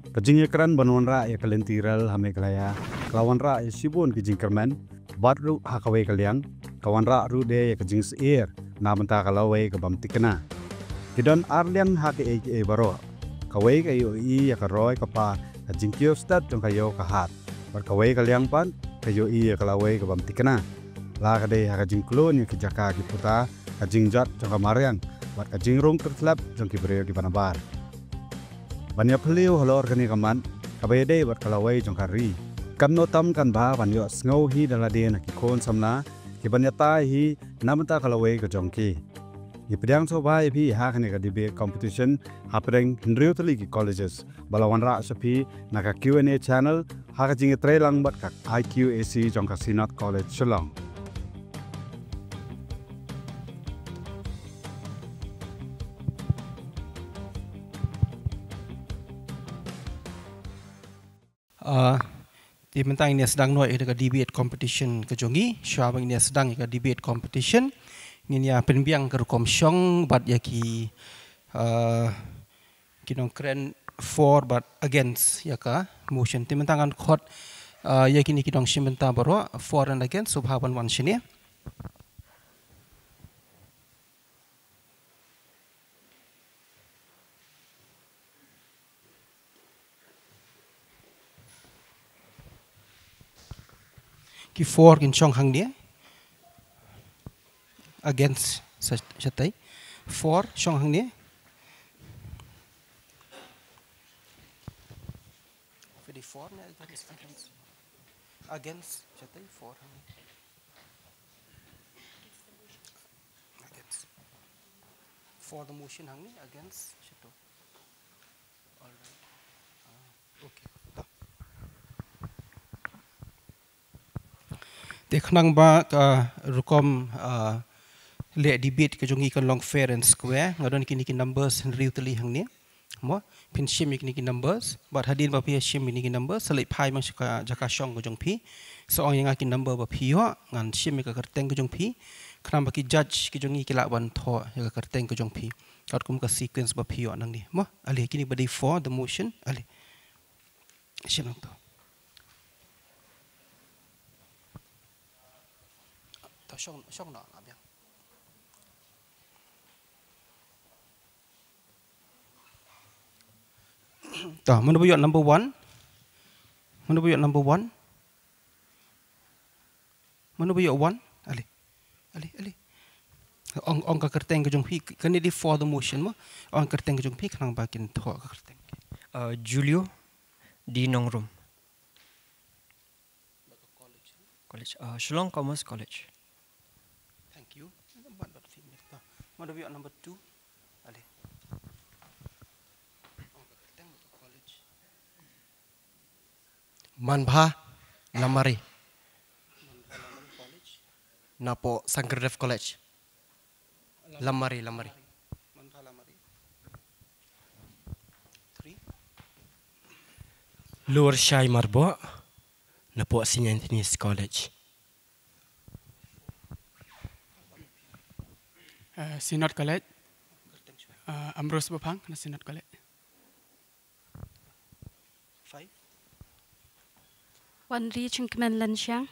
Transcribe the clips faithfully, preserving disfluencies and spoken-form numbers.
Ka jingïakren ban wanrah ïa ka lynti rel ha Meghalaya ka la wanrah ïa shibun ki jingkyrmen, bad ruh ha kawei ka liang ka wanrah ruh de ïa ka jingsyier na bynta ka lawei ka bym thikna. Ki don ar liang ha kaei kaei baroh. Kawei ka ïohi ïa ka roi ka par, ka jingkiew stet jong ka ïew ka hat, bad kawei ka liang pat ka ïohi ïa ka lawei ka bym thikna, la ka dei ha ka jingklun ïa ki jaka ki puta, ka jingjot jong ka mariang, bad ka jingrung kyrtlep jong ki briew kiba nabar. Ban ïaphylliew halor kane ka mat kaba ïadei bad ka lawei jong ka ri, kan noh tam kan bha ban ïohsngew hi da lade na ki khun samla kiban ïatai hi na bynta ka lawei ka jong ki. Ngi pdiang sngewbha ïa phi ha kane ka debate competition hapdeng hynriew tylli ki colleges ba la wanrah sha phi na ka Q and A channel ha ka jingïatreilang bad ka I Q A C jong ka Synod College Shillong. Ah, te mynta ngin ïa sdang noh ïa ka debate competition ka jong ngi. Shuwa ba ngin ïa sdang ïa ka debate competition, ngin ïa pynbiang ka rukom shong bad ïa ki, ah, ki nongkren for bad against ïa ka motion. Te mynta ngan khot, ah, ïa kine ki nongshim bynta baroh, for and against, sngewbha ban wan shane. Ki for kin shong hangne. Against, sha-, shatai. For shong hangne. Fifty-four ne against, against. Against, shatai, for hangne. Against. For the motion hangne, against, shato. All right. Ah, okay. Ta. Te khnang ba ka rukom, ah, leh debate ka jong ngi kan long fair and square, nga don kine ki numbers hynriew tylli hangne. Mo, phin shim ïa kine ki numbers, bad hadien ba phi ïa shim ïa kine ki numbers, sa leit phai ma sha ka jaka shong ka jong phi. Sa ong ïa nga ki number ba phi ïoh, ngan shim ïa ka kyrteng ka jong phi. Khnang ba ki judge ki jong ngi ki lah ban thoh ïa ka kyrteng ka jong phi katkum ka sequence ba phi ïoh nangne. Mo, ale kine ba dei for the motion, ale. Shim nangto. To shong, shong noh, nga biang. To, mano ba ïoh number one? Mano ba ïoh number one? Mano ba ïoh one? Ale. Ale, ale. Ong, ong ka kyrteng ka jong phi, kane dei for the motion mo. Ong ka kyrteng ka jong phi, khnang ba kin thoh ka kyrteng. Uh, Julio D Nongrum. College, uh, Shillong Commerce College. Thank you. Mano ba ïoh number two? Ale. Ong ka kyrteng bad ka college. Manbha Lamare. Napoh Sankardev College. Lamare, Lamare. Three. Lurshai Marboh, napoh Saint Anthony's College. Uh, Synod College. Uh, Ambrose Baphang, na Synod College. Five. Wanri Chingkmen Lenshiang.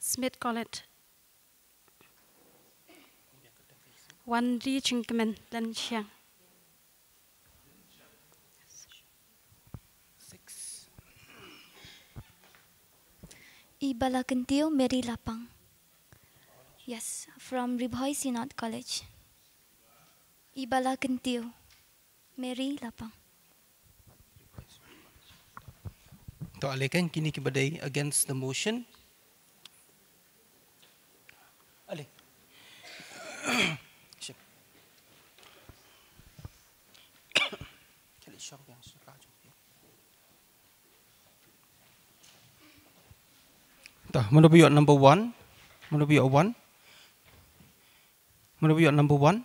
Smith College. Wanri Chingkmen Lenshiang. Six. Ibala Kentio Mary Lapang. Yes, from Ri Bhoi Synod College. Ibala Kentio Mary Lapang. To ale kan kine ki ba dei against the motion. Ale. Ship. Kali shop yang suka jumpa. To, mano ba ïoh number one? Mano ba ïoh one? Mano ba ïoh number one?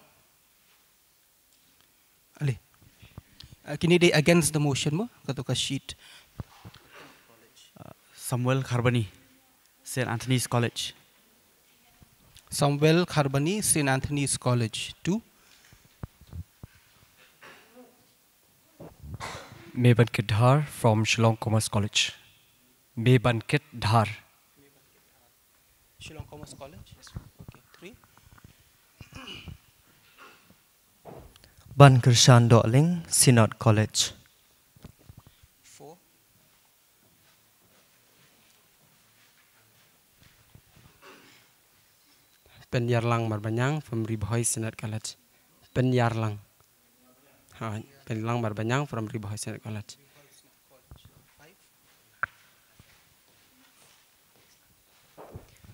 Ale. Uh, kine dei against the motion mo, kato ka sheet. Uh, Samuel Kharbani, Saint Anthony's College. Samuel Kharbani, Saint Anthony's College, two. Mebankit Dhar from Shillong Commerce College. Mebankit Dhar. Shillong Commerce College. Yes. Okay, three. Bankyrshan Dohling, Synod College. Four. Pyniarlang Marbaniang from Ri Bhoi Synod College. Pyniarlang. Ha, Pyniarlang Marbaniang from Ri Bhoi Synod College.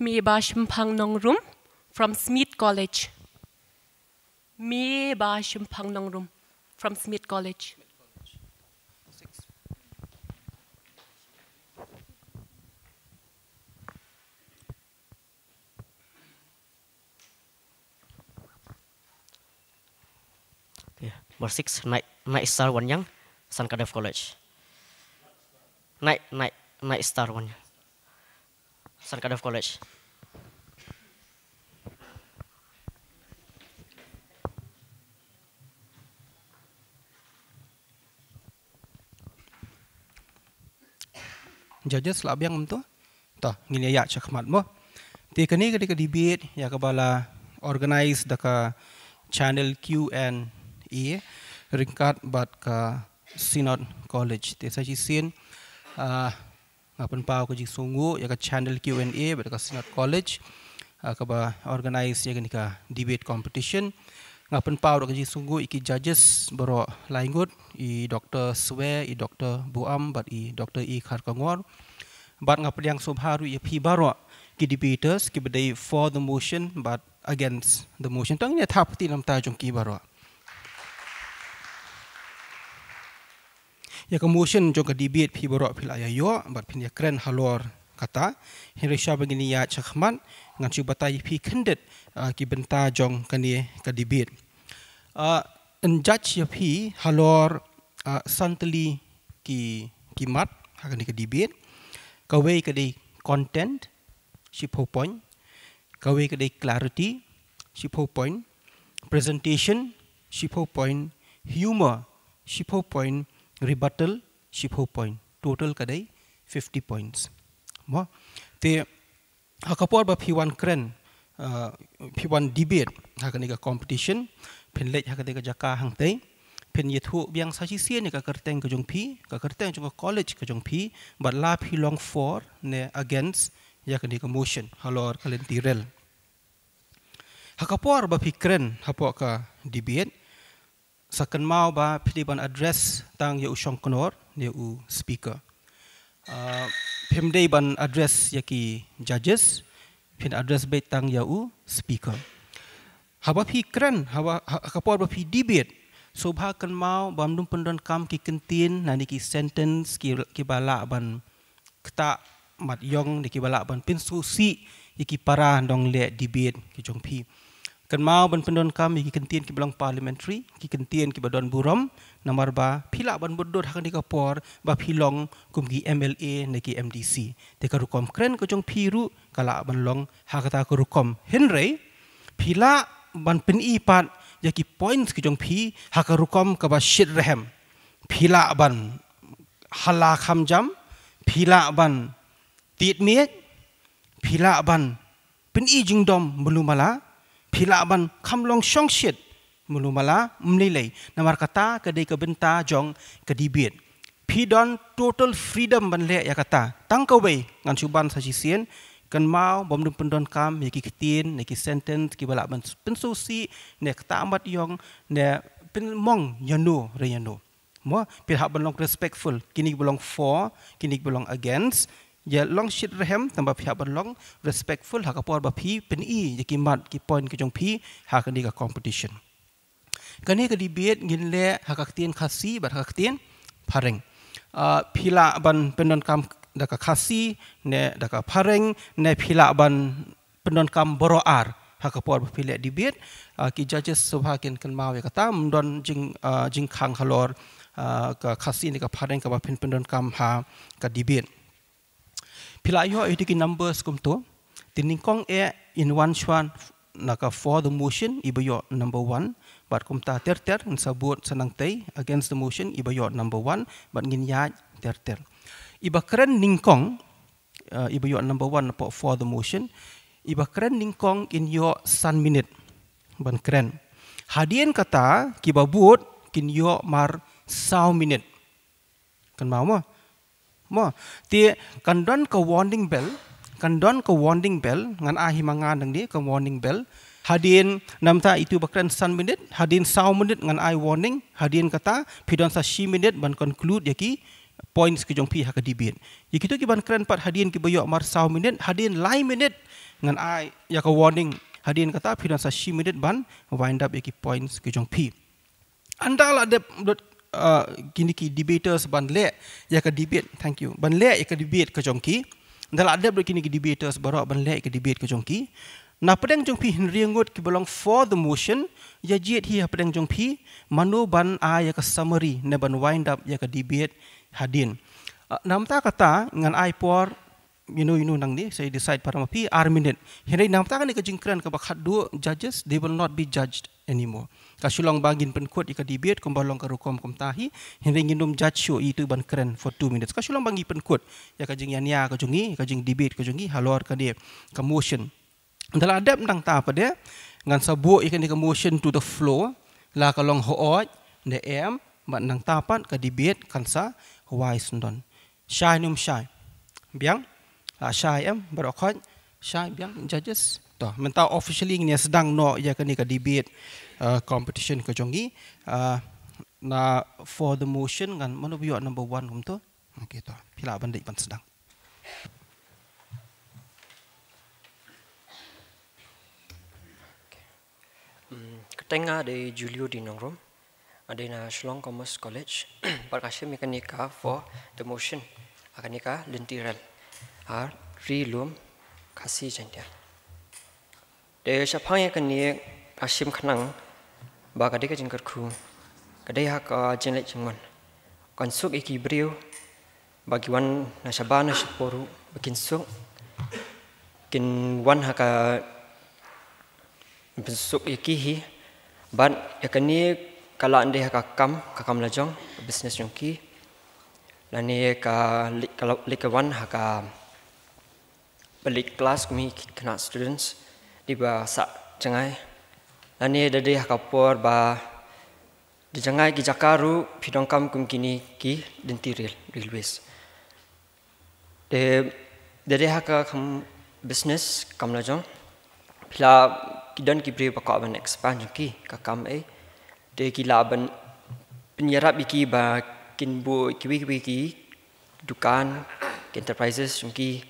Mebashymphang Nongrum from Smith College. Mebashymphang Nongrum from Smith College. Okay, number six, Night, Night Star Wanniang, Saint Cuthbert College. Night, Night, Night Star Wanniang, Saint Cuthbert College. Judges, lah biang kumto? To, ngin ïa ïaid shakhmat mo. Te kane ka dei ka debate ïa kaba la organize da ka Channel Q and A ryngkat bad ka Synod College. Te sa shisien, ah, nga pynpaw ka jingsngewnguh ïa ka Channel Q and A bad ka Synod College, ah, kaba organize ïa kane ka debate competition. Nga pynpaw ruh ka jingsngewnguh ïa ki judges baroh lai ngut, i Doktor Swe, i Doktor Buam bad i Doktor E Kharkongor. Bad nga pdiang sngewbha ruh ïa phi baroh ki debaters kiba dei for the motion bad against the motion. To ngin ïa thap kti namar jong ki baroh. Ïa ka motion jong ka debate phi baroh phi la ïa ïoh bad phin ïa kren halor kata. Hynrei shuwa ba ngin ïa ïaid shakhmat, ngan shu batai ïa phi khyndiat, ah, ki bynta jong kane ka debate. Ah, yn judge ïa phi halor, ah, san tylli ki, ki mat ha kane ka debate. Kawei ka dei content, shiphew point. Kawei ka dei clarity, shiphew point. Presentation, shiphew point. Humor, shiphew point. Rebuttal, shiphew point. Total ka dei fifty points. Mo? Te, ha ka por ba phi wan kren, uh, phi wan debate ha kane ka competition, phin leit ha kane ka jaka hangtei, phin ïathuh biang sa shisien ïa ka kyrteng ka jong phi, ka kyrteng jong ka college ka jong phi, bad la phi long for ne against ïa kane ka motion halor ka lynti rel. Ha ka por ba phi kren hapoh ka debate, sa kynmaw ba phi dei ban address tang ïa u shongknor ne u speaker. Ah, phim dei ban address ïa ki judges, phin address beit tang ïa u speaker. Haba phi kren, haba, ha, ha ka por ba phi debate, sngewbha kynmaw bym dum pyndonkam ki kyntien lane ki sentence ki, kiba lah ban ktah mat ïong ne kiba lah ban pynsngewsih ïa ki para nongleh debate ki jong phi. Kynmaw ban pyndonkam ïa ki kyntien kiba long parliamentary, ki kyntien kiba don burom, namar ba phi lah ban mutdur ha kane ka por ba phi long kum ki M L A ne ki M D C. Te ka rukom kren ka jong phi ruh ka lah ban long ha kata ka rukom. Hynrei phi lah ban pyni pat ïa ki points ki jong phi ha ka rukom kaba shit rhem. Phi lah ban hala kham jam, phi lah ban tied miej, phi lah ban pyni jingdom malu mala, phi lah ban kham long shongshit malu mala, ym lei lei. Namar kata ka dei ka bynta jong ka debate. Phi don total freedom ban leh ïa kata. Tang kawei ngan shu ban sa shisien, kynmaw bym dum pyndonkam ïa ki ktien ne ki sentence kiba lah ban pynsngewsih ne ktah mat ïong ne pynmong ïano re ïano. Mo, phi hap ban long respectful. Kine kiba long for, kine kiba long against. Ïa long shit rhem, tangba phi hap ban long respectful ha ka por ba phi pyni ïa ki mat ki point ki jong phi ha kane ka competition. Kane ka debate ngin leh ha ka ktien Khasi bad ha ka ktien Phareng. Ah, phi lah ban pyndonkam da ka Khasi ne da ka Phareng ne phi lah ban pyndonkam baroh ar ha ka por ba phi leh debate. Ah, ki judges sngewbha kin kynmaw ïa kata, ym don jing, ah, jingkhang halor, ah, ka Khasi ne ka Phareng kaba phin pyndonkam ha ka debate. Phi la ïoh ïa ki numbers kumto. Te nyngkong eh yn wan shuwa na ka for the motion iba ïoh number one. Bad kumta ter ter ngin sa vote sa nangtei against the motion, iba ïoh number one, bad ngin ïaid ter ter. Iba kren nyngkong, uh, iba ïoh number one napoh for the motion, iba kren nyngkong kin ïoh san minit ban kren. Hadien kata, kiba bud kin ïoh mar saw minit. Kan mau mo? Mo. Te kan don ka warning bell, kan don ka warning bell, ngan ai hi ma nga nangne ka warning bell. Hadien namta itu ba kren san minit, hadien saw minit ngan ai warning, hadien kata, phi don sa shi minit ban conclude ïa ki points ki jong phi ha ka debate. Ïa kito kiban kren pat hadien kiba ïoh mar saw minit, hadien lai minit ngan ai ïa ka warning, hadien kata phi don sa shi minit ban wind up ïa ki points ki jong phi. Ynda la dep dot, uh, kine ki debaters ban leh ïa ka debate, thank you, ban leh ïa ka debate ka jong ki. Ynda la dep dot kine ki debaters baroh ban leh ïa ka debate ka jong ki, na pdeng jong phi hynriew ngut kiba long for the motion, ïa jied hi ha pdeng jong phi, mano ban ai ïa ka summary ne ban wind up ïa ka debate hadien. Uh, namta kata ngan ai por, you know, you know, nangne sa decide para ma phi ar minit. Hynrei namta kane ka jingkren kaba khatduh, judges, they will not be judged anymore. Ka shu long ba ngin pynkut ïa ka debate kumba long ka rukom kumta hi, hynrei ngin ym judge shuh ïa itu ban kren for two minutes. Ka shu long ba ngi pynkut ïa ka jingïania ka jong ngi, ka jingdebate ka jong ngi halor kane ka motion. Ynda la dep nangta pat de, ngan sa buh ïa kane ka motion to the floor, la ka long hooid ne em, bad nangta pat ka debate kan sa wai syndon. Shai ne ym shai? Biang? La shai em, baroh khoit? Shai, biang, judges. To, mynta officially ngin ïa sdang noh ïa kane ka debate, uh, competition ka jong ngi. Uh, na for the motion ngan, mano ba ïoh number one kumto? Okay, to. Phi lah ban leit ban sdang. Mm, kyrteng nga dei Julio D Nongrum. Nga dei na Shillong Commerce College. Bad nga shim ïa kane ka for the motion ha kane ka lynti rel ha Ri Lum Khasi Jaiñtia. Te shaphang ïa kane nga shim khnang ba ka dei ka jingkyrkhu, ka dei ha ka jingleit jingwan. Kan suk ïa ki briew ba ki wan na shabar na shapoh ruh ba kin suk, kin wan ha ka pynsuk ïa ki hi. Bad ïa kane ka lah dei ha ka kam, ka kam lajong, ka business jong ki, lane ka leit, ka leit ka wan ha ka ba leit klas kum ki khynnah students, dei ba sah jngai. Lane da dei ha ka por ba da jngai ki jaka ruh phi donkam kum kine ki lynti rel, railways. Te da dei ha ka kam business, kam lajong, phi lah, ki don ki briew ba kwah ban expand jong ki ka kam ei. Te ki lah ban pynïarap ïa ki ba kin buh kiwei kiwei ki dukan, ki enterprises jong ki,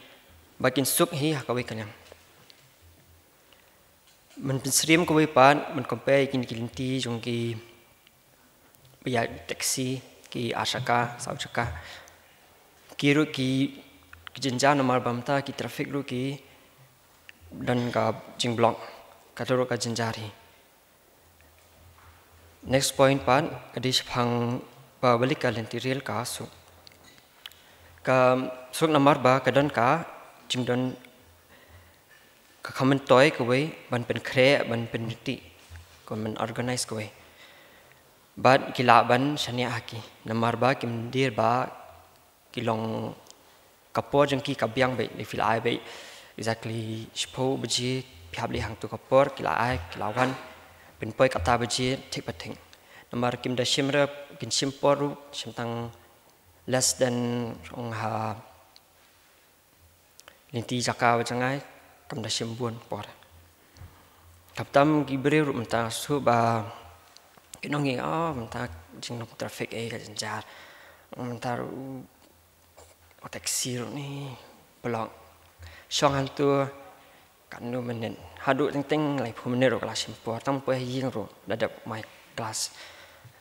ba kin suk hi ha kawei ka liang. Ban pynsyriem kawei pat, ban compare ïa kine ki lynti jong ki, ba ïaid taxi, ki ar shaka, saw shaka. Ki ruh ki, ki jynjar namar ba mynta ki traffic ruh ki don ka jingblock. Kata ruh ka jynjar hi. Next point pat, ka dei shaphang ba balei ka lynti rel ka suk. Ka suk namar ba ka don ka jingdon, ka kham myntoi kawei ban pynkhreh, ban pynriti, ka ban organize kawei. Bad ki lah ban shaniah ha ki namar ba kim dei ba ki long, ka por jong ki ka biang beit, dei phi la ai beit exactly shiphew baje, phi hap leit hangto ka por, ki la ai, ki la wan, pynpoi kata baje, thik pa thik. Namar kim da shim re, kin shim por ruh, shim tang less than, ong ha lynti jaka ba jngai, kam da shim bun por. Khamtam ki briew ruh mynta shu ba kin ong ïa, oh, mynta jinglong traffic ei ka jynjar. Mynta ruh taxi ruh ni block. Shong hangto katno minit. Haduh teng teng laiphew minit ruh ka la shim por. Tang poi ha ïing ruh da dep mai klas.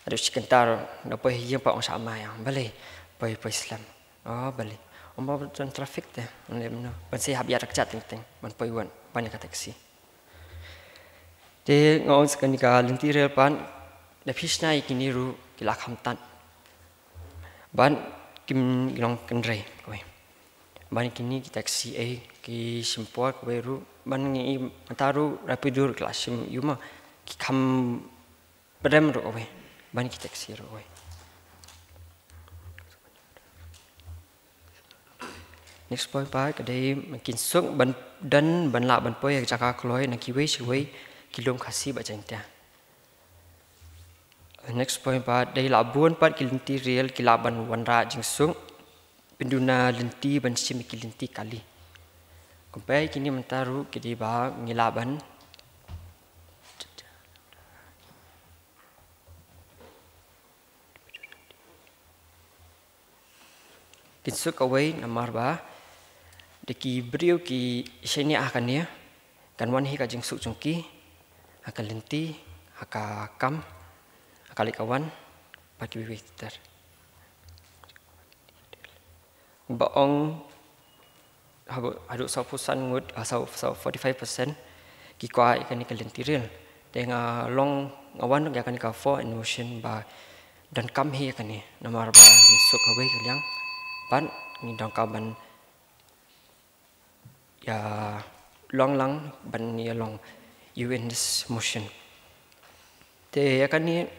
Haduh shi kynta ruh da poi ha ïing pat ong shah mai, ah, balei poi, poi slem. Oh, balei. Ong ba don traffic te. Ong leh mano. Ban sa hap ïaid da kjat teng teng. Ban poi wad. Ban ïa ka taxi. Te nga ong sa kane ka lynti rel pat, da phi shna ïa kine ruh ki la kham tad. Bad kim, ki long kynrei kawei. Bad kine ki taxi ei, ki shim por kawei ruh. Bad ngi mynta ruh Rapido ruh ki la shim ïa ma. Ki kham Pdem ruh kawei, ban ki taxi ruh kawei. Next point pat ka dei kin suk ban don ban lah ban poi ha jaka kloi na kiwei kiwei ki lum Khasi bad Jaiñtia. Next point pat dei lah bun pat ki lynti rel ki lah ban wanrah jingsuk pynduna lynti ban shim ki lynti kali. Kumba kine mynta ruh ki dei ba ngi lah ban kin suk kawei namar ba da ki briew ki shaniah ha kane kan wan hi ka jingsuk jong ki ha ka lynti, ha ka kam, ha ka leit ka wan bad kiwei kiwei ter. Ba ong haduh, haduh sawphew san ngut, ah, saw, saw forty-five percent ki kwah ïa kane ka lynti rel. Te nga long nga wan ïa kane ka four in motion ba donkam hi ïa kane namar ba ngi suk kawei ka liang bad ngi donkam ban ïa long lang ban ïa long U N motion. Te ïa kane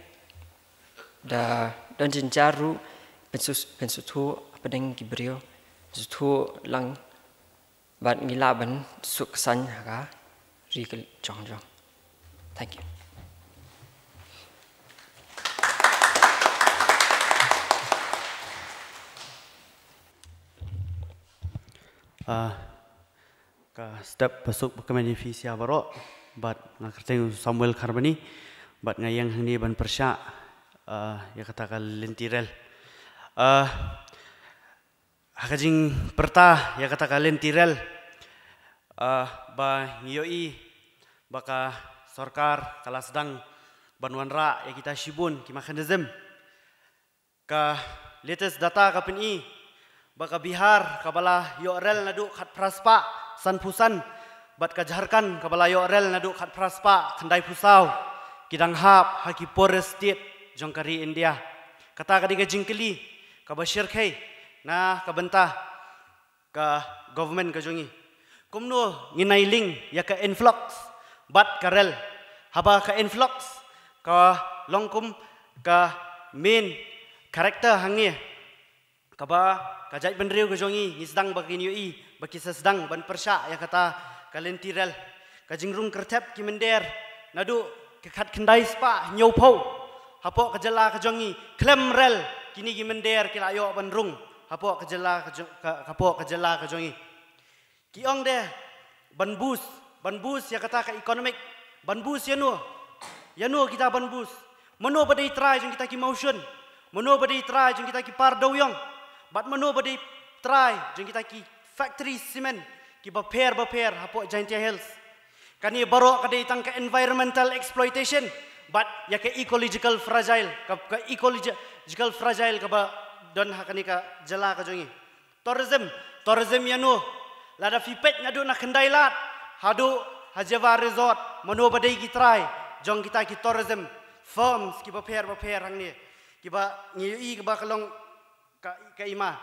da don jynjar ruh pynsus, pynsuthu hapdeng ki briew, suthu lang bad ngi lah ban suk saiñ ha ka ri ka jong jong. Thank you. Ah, ka step pasuk ba ka beneficiary baroh, bad nga kyrteng Samuel Kharbani, bad nga ïeng hangne ban pyrshah, ah, ïa kata ka lynti rel. Ah, ha ka jingpyrta ïa kata ka lynti rel, ah, ba ngi ïohi ba ka sorkar ka la sdang ban wanrah ïa kita shibun ki mechanism. Ka latest data ka pyni ba ka Bihar kaba la ïoh rel naduh khatphra spah sanphew san, bad ka Jharkhand kaba la ïoh rel naduh khatphra spah khyndaiphew saw, ki dang hap ha ki poorest state jong ka ri India. Kata ka dei ka jingkylli kaba shyrkhei na ka bynta ka government ka jong ngi. Kumno ngin ai link ïa ka influx bad ka rel, haba ka influx ka long kum ka main character hangne, kaba ka jaitbynriew ka jong ngi ngi sdang ba kin ïohi ba ki sa sdang ban pyrshah ïa kata ka lynti rel. Ka jingrung kyrthep ki mynder naduh ki khatkhyndai spah hynñiewphew hapoh ka jylla ka jong ngi, khlem rel kine ki mynder ki la ïoh ban rung hapoh ka jylla ka jong, ka, hapoh ka jylla ka jong ngi. Ki ong de ban boost, ban boost ïa kata ka economic, ban boost ïano, ïano kita ban boost? Mano ba dei trai jong kita ki mawshun? Mano ba dei trai jong kita ki par dewïong? Bad mano ba dei trai jong kita ki factory cement kiba pher bapher hapoh Jaintia Hills? Kane baroh ka dei tang ka environmental exploitation bad ïa ka ecological fragile, ka, ka ecological fragile kaba don ha kane ka jylla ka jong ngi. Tourism, tourism ïano? Lada phi peit naduh na Khyndailad haduh Hajiva Resort, mano ba dei ki trai jong kita ki tourism firms kiba pher bapher hangne, kiba ngi ïohi kiba ka long ka, ka ima,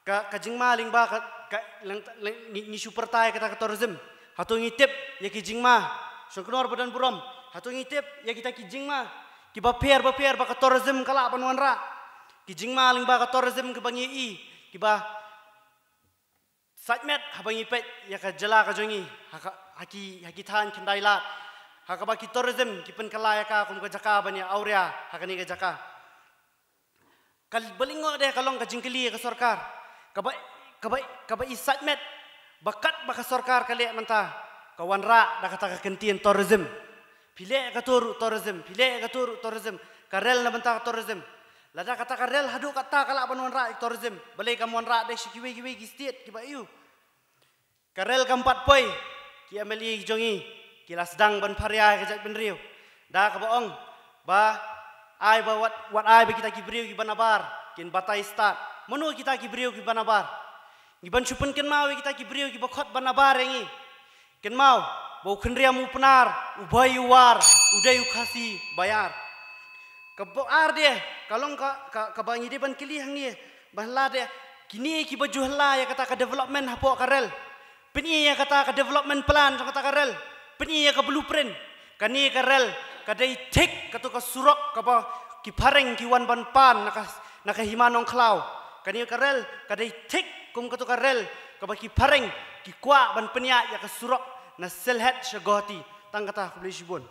ka, ka jingma lyngba ka, ka, leng, leng, ngi, ngi shu pyrta ïa kata ka tourism. Hato ngi tip ïa ki jingma, shongknor ba don burom, hato ngi tip ïa kita ki jingma kiba pher bapher ba ka tourism ka lah ban wanrah? Ki jingma lyngba ka tourism kiba ngi ïohi, kiba sait met haba ngi peit ïa ka jylla ka jong ngi ha ka, ha ki, ha ki thaiñ Khyndailad, ha kaba ki tourism ki pynkylla ïa ka kum ka jaka ban ïa awria ha kane ka jaka. Ka balingot de ka long ka jingkylli ïa ka sorkar, kaba, kaba, kaba i sait met ba katba ka sorkar ka leh mynta ka wanrah da kata ka kyntien tourism. Phi leh ïa kato ruh tourism, phi leh ïa kato ruh tourism, ka rel na bynta ka tourism. Lada kata ka rel haduh katta ka lah ban wanrah ïa ka tourism, balei kam wanrah de sha kiwei kiwei ki state kiba aiu? Ka rel kam pat poi, ki M L A ki jong ngi ki la sdang ban pharia ïa ka jaitbynriew da kaba ong ba ai ba wat, wat ai ba kita ki briew kiba nabar kin batai stad. Mano kita ki briew kiba nabar? Ngi ban shu pynkynmaw ïa kita ki briew kiba khot ban nabar ïa ngi. Kynmaw ba u Khynriam u Pnar, u Bhoi u War, u dei u Khasi ba ïar. Kaba ar de ka long ka, ka, kaba ngi dei ban kylli hangne, ba la de kine kiba ju hla ïa kata ka development hapoh ka rel, pyni ïa kata ka development plan jong kata ka rel, pyni ïa ka blueprint. Kane ka rel Ka dei thik kato ka surok kaba ki phareng ki wan ban pan na ka, na ka hima Nongkhlaw. Kane ka rel ka dei thik kum kato ka rel kaba ki phareng ki kwah ban pynïaid ïa ka surok na Sylhet sha Guwahati. Tang kata, khublei shibun.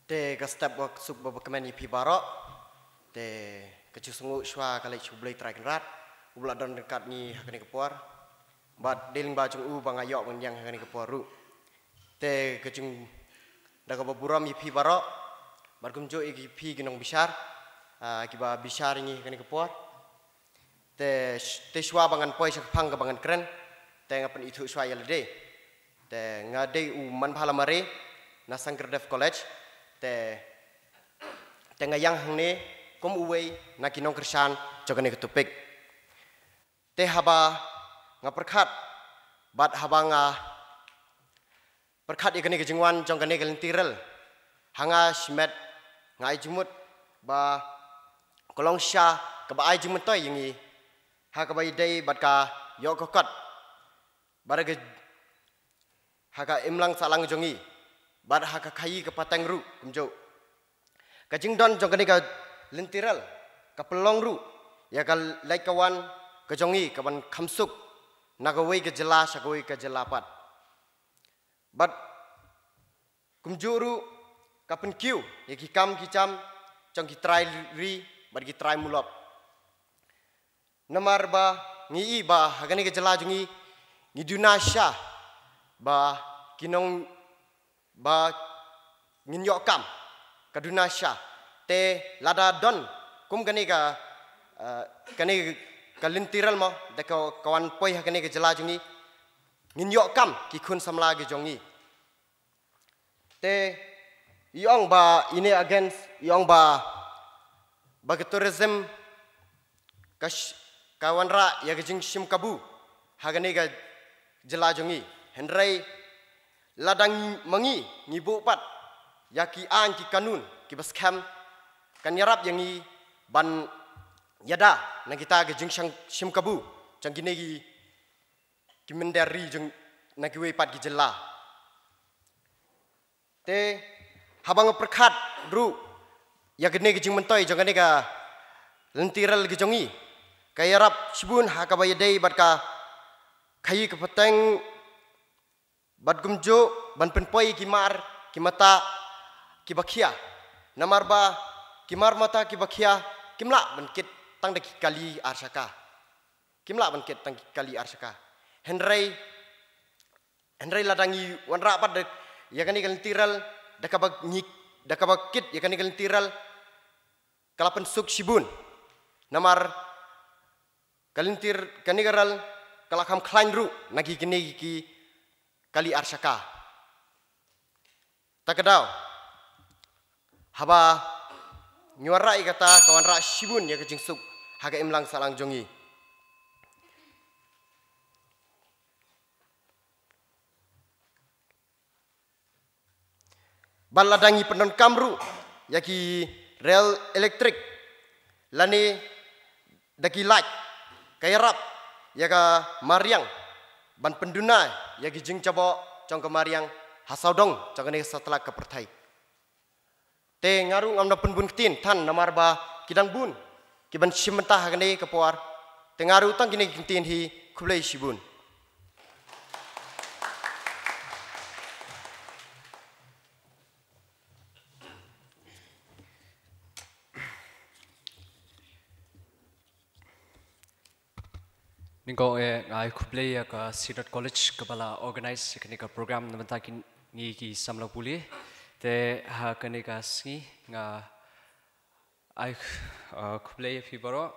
Te ka step wa suk ba ba kmen ïa phi baroh. Te ka jingsngew shuwa ka leit sha U Blei Trai Kynrad uba la don ryngkat ngi ha kane ka por. Bad dei lyngba jong u ba nga ïoh ban ïeng ha kane ka por ruh. Te ka jing da kaba burom ïa phi baroh. Bad kumjuh ïa ki phi ki nongbishar, ah, kiba bishar ïa ngi ha kane ka por. Te sh-, te shuwa ba ngan poi sha ka phang kaba ngan kren, te nga pynithuh shuwa ïa lade. Te nga dei u Manbha Lamare na Sangkyrdev College. Te, te nga ïeng hangne kum uwei na ki nongkyrshan jong kane ka topic. Te haba nga pyrkhat bad haba nga pyrkhat ïa kane ka jingwan jong kane ka lynti rel, ha nga shimet nga ai jingmut ba ka long sha kaba ai jingmyntoi ïa ngi ha kaba ïadei bad ka ïoh ka kot bad ka, ha ka imlang sahlang jong ngi bad ha ka khaïi ka pateng ruh kumjuh. Ka jingdon jong kane ka lynti rel ka pynlong ruh ïa ka leit ka wan ka jong ngi kaban kham suk na kawei ka jylla sha kawei ka jylla pat. Bad kumjuh ruh ka pynkiew ïa ki kam ki jam jong ki trai ri bad ki trai mulop. Namar ba ngi i ba ha kane ka jylla jong ngi ngi duna sha ba ki nong ba ngin ïoh kam ka duna sha. Te lada don kum kane ka, eh, kane ka lynti rel mo da ka, ka wan poi ha kane ka jylla jong ngi, ngin ïoh kam ki khun samla ki jong ngi. Te i ong ba ine against, i ong ba, ba ka tourism ka sh-, ka wanrah ïa ka jingshim kabu ha kane ka jylla jong ngi. Hynrei lada ngi, ma ngi ngi buh pat ïa ki aiñ ki kanun kiba skhem, kan ïarap ïa ngi ban ïada na kita ki jingshang shim kabu jong kine ki, ki mynder ri jong na kiwei pat ki jylla. Te haba nga pyrkhat ruh ïa kane ka jingmyntoi jong kane ka lynti rel ka jong ngi, ka ïarap shibun ha kaba ïadei bad ka khaïi ka pateng bad kumjuh ban pynpoi ki mar ki mata kiba khia. Namar ba ki mar mata kiba khia kim lah ban kit tang da ki kali ar shaka. Kim lah ban kit tang ki kali ar shaka. Hynrei, hynrei lada ngi wanrah pat da ïa kane ka lynti rel da kaba ngi, da kaba kit ïa kane ka lynti rel, ka la pynsuk shibun. Namar ka lynti r-, kane ka rel ka la kham khlaiñ ruh na ki kine ki kali ar shaka. Ta ka daw haba ngi wanrah ïa kata ka wanrah shibun ïa ka jingsuk ha ka imlang sahlang jong ngi. Bad lada ngi pyndonkam ruh ïa ki rel elektrik lane da ki light, ka ïarap ïa ka mariang ban pynduna ïa ki jingjaboh jong ka mariang ha sawdong jong kane ka satlak ka pyrthei. Te nga ruh ngam da pynbun ktien than namar ba ki dang bun kiban shim bynta ha kane ka por. Te nga ruh tang kine ki ktien hi, khublei shibun. Nyngkong eh nga ai khublei ïa ka Synod College kaba la organize ïa kane ka program na bynta ki, ngi ki samla pule. Te ha kane ka sngi nga ai, uh, khublei ïa phi baroh.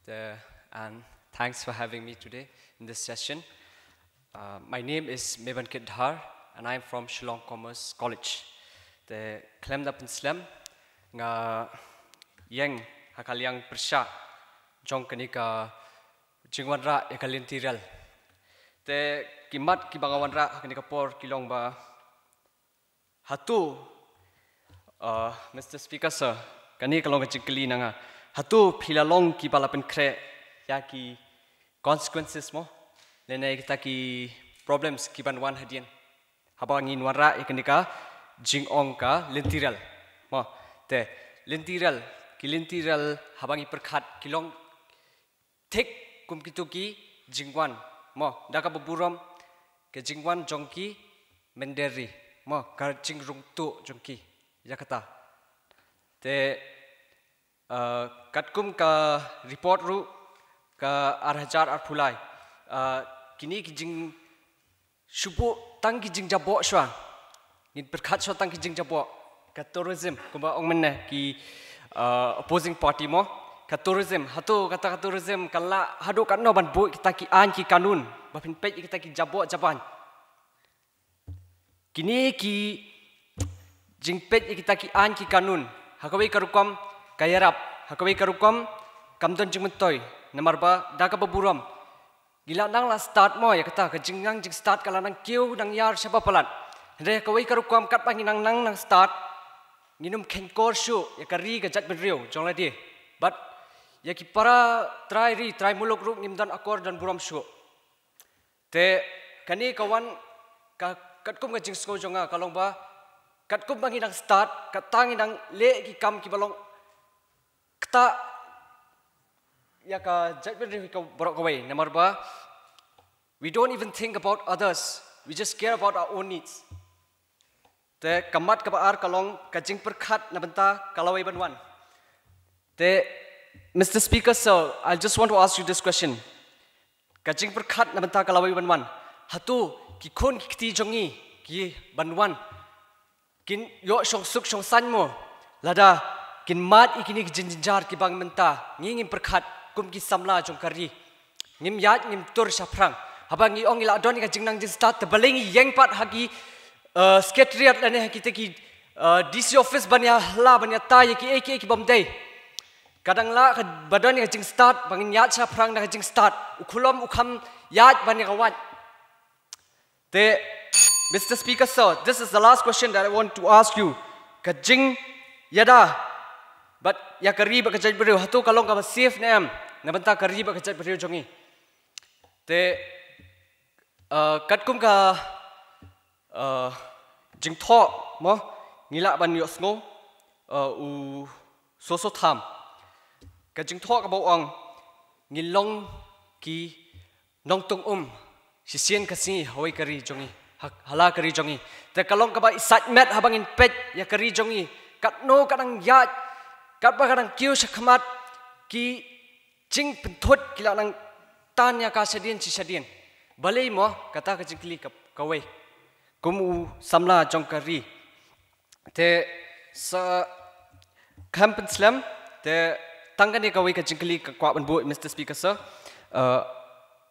Te, and thanks for having me today in this session. Uh, my name is Mebankit Dhar and I am from Shillong Commerce College. Te khlem da pynslem, nga ïeng ha ka liang pyrshah jong kane ka jingwanrah ïa ka lynti rel. Te ki mat kiba nga wanrah ha kane ka por ki long ba, hato, uh, Mister Speaker Sir, kane ka long ka jingkylli na nga. Hato phi la long kiba la pynkhreh ïa ki consequences mo? Lane kita ki problems ki ban wan hadien. Haba ngin wanrah ïa kane ka jingong ka lynti rel. Mo, te lynti rel, ki lynti rel haba ngi pyrkhat ki long thik kum kito ki jingwan. Mo, da kaba burom ka jingwan jong ki mynder ri. Mo, ka jingrung tuh jong ki. Ïa kata. Te, uh, katkum ka report ruh ka ar hajar arphew lai. Uh, kine ki jing shu buh tang ki jingjaboh shuwa. Ngin pyrkhat shuwa tang ki jingjaboh. Ka tourism, kumba ong mynne ki, uh, opposing party mo. Ka tourism, hato kata ka tourism kan lah haduh katno ban buh kita ki aiñ ki kanun. Ba phin peit kita ki jaboh jaban. Kine ki jingpeit ïa kita ki aiñ ki kanun. Ha kawei ka rukom ka ïarap. Ha kawei ka rukom kam don jingmyntoi. Namar ba da kaba burom. Ngi la nang la stad mo ïa kata ka jingnang jingstad ka la nang kiew nang ïar shaba palat. Hynrei ha kawei ka rukom katba ngi nang nang nang stad. Ngin ym kheiñkor shuh ïa ka ri ka jaitbynriew jong lade. Bad ïa ki para trai ri trai muluk ruh ngim don akor don burom shuh. Te kane ka wan ka katkum ka jingsngew jong nga ka long ba katkum ba ngi nang stad, kata ngi nang leh ki kam kiba long kata ïa ka jaitbynriew ka baroh kawei. Namar ba we don't even think about others. We just care about our own needs. Te ka mat kaba ar ka long ka jingpyrkhat na bynta ka lawei ban wan. Te, Mister Speaker, sir, I just want to ask you this question. Ka jingpyrkhat na bynta ka lawei ban wan. Hato ki khun ki kti jong ngi ki ban wan kin ïoh shong suk shong saiñ mo? Lada kin mad ïa kine ki jingjynjar kiba mynta ngi ngim pyrkhat kum ki samla jong ka ri. Ngim ïaid ngim tur shaphrang. Haba ngi ong ngi la don ïa ka jingnang jingstad te balei ngi ïeng pat ha ki, uh, secretariat lane ha kita ki, uh, D C office ban ïa hla ban ïa tai ïa kiei kiei ki bym dei. Ka dang lah ka ba don ïa ka jingstad ba ngin ïaid shaphrang da ka jingstad. U khulom u kham ïaid ban ïa ka wad. Te, Mister Speaker, sir, this is the last question that I want to ask you. Ka jingïada bad ïa ka ri bad ka jaitbynriew, hato ka long kaba safe ne em na bynta ka ri bad ka jaitbynriew jong ngi? Te, uh, katkum ka, uh, jingthoh mo ngi lah ban ïohsngew, uh, u Soso Tham. Ka jingthoh kaba ong ngi long ki nongtung um shisien ka sngi ha kawei ka ri jong ngi, ha, ha la ka ri jong ngi. Te ka long kaba i sait met haba ngin peit ïa ka ri jong ngi. Katno ka dang ïaid, katba ka dang kiew shakhmat, ki jingpynthut ki la nang tan ïa ka shadien shi shadien. Balei mo, kata ka jingkylli ka, kawei. Kum u samla jong ka ri. Te sa kham pynslem, te tang kane kawei ka jingkylli ka kwah ban buh, Mister Speaker, sir. Uh,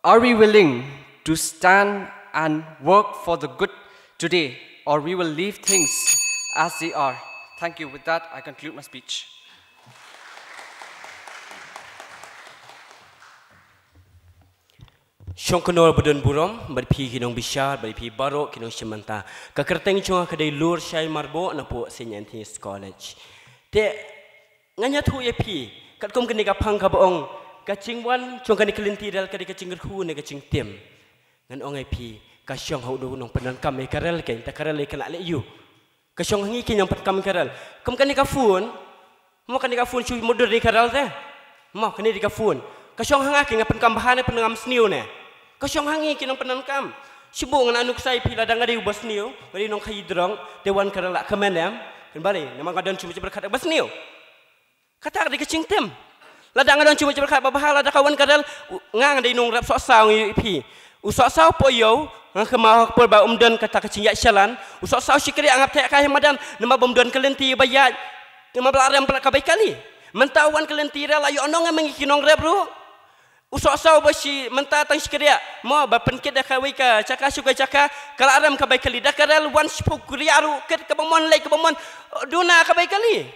are we willing to stand and work for the good today, or we will leave things as they are? Thank you. With that, I conclude my speech. Shongknor badon burom bad phi ki nongbishar bad phi baroh ki nongshim bynta. Ka kyrteng jong nga ka dei Lurshai Marbok na pdeng Saint Anthony's College. Te ngan ïathuh ïa phi katkum kane ka phang kaba ong ka jingwan jong kane ka lynti rel ka dei ka jingkyrkhu ne ka jingtim. Ngan ong ïa phi ka shong ha u nongpyndonkam ïa ka rel, ka ïa ka rel ïa ka la leh ïa u. Ka shong ha ngi ki nongpynkam ka rel. Kum kane ka phone. Mo kane ka phone shu mutdur ïa ka rel te. Mo kane dei ka phone. Ka shong ha nga ki nga pynkam bha ne pynngam sniew ne. Ka shong ha ngi ki nongpyndonkam. Shu buh nga na nuksa ïa phi lada nga dei uba sniew, nga dei nongkhaii drong, te wan ka rel la kmen em. Kan balei, namar nga don shu mut pyrkhat ba sniew. Kata ka dei ka jingtim. Lada nga don jingmut jingpyrkhat ba bha lada ka wan ka rel, u, nga nga dei nongrep sohsaw ngi ïa phi. U sohsaw poh ïew, nga kynmaw ha ka por ba um don kata ka jingïaid shalan. U sohsaw shikriah nga pyntheh kai ha madan, namar ba um don ka lynti ba ïaid. Namar ba la rem palat ka bai kali. Mynta wan ka lynti rel la ïoh nong ma ngi ki nongrep ruh. U sohsaw ba shi mynta tang shikriah. Mo ba pynkit da kawei ka jaka sha kawei ka jaka, ka la rem ka bai kali da ka rel wan shiphew kriah ruh kit kaba mon leit kaba mon. Duna ka bai kali.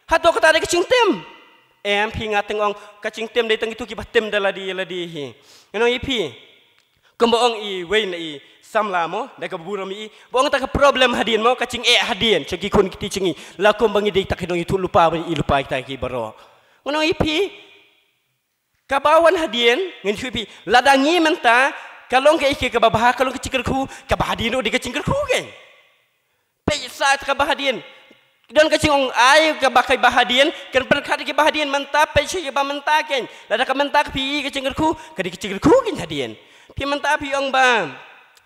Hato kata dei ka jingtim? Em phi nga teng ong ka jingtim dei tang itu kiba tim da lade lade hi. Ngan ong ïa phi. Kumba ong iwei na i samla mo, da kaba burom i. Ba ong ta ka problem hadien mo, ka jingeh hadien, jong ki khun ki kti jong ngi. La kumba ngi dei ta ki nongïathuhlypa ba i lypa kita ki baroh. Ngan ong ïa phi. Kaba wan hadien, ngan ong ïa phi. Lada ngi mynta, Ka long kaei kaba bha, ka long ka jingkyrkhu, kaba hadien ruh dei ka jingkyrkhu kein. Peit sa kaba hadien. Don ka jingong ai kaba, kaba hadien, kan pyrkhat kaba hadien mynta, peit shuh kaba mynta kein. Lada ka mynta ka phi i ka jingkyrkhu, ka dei ka jingkyrkhu kein hadien. Phi mynta phi ong ba,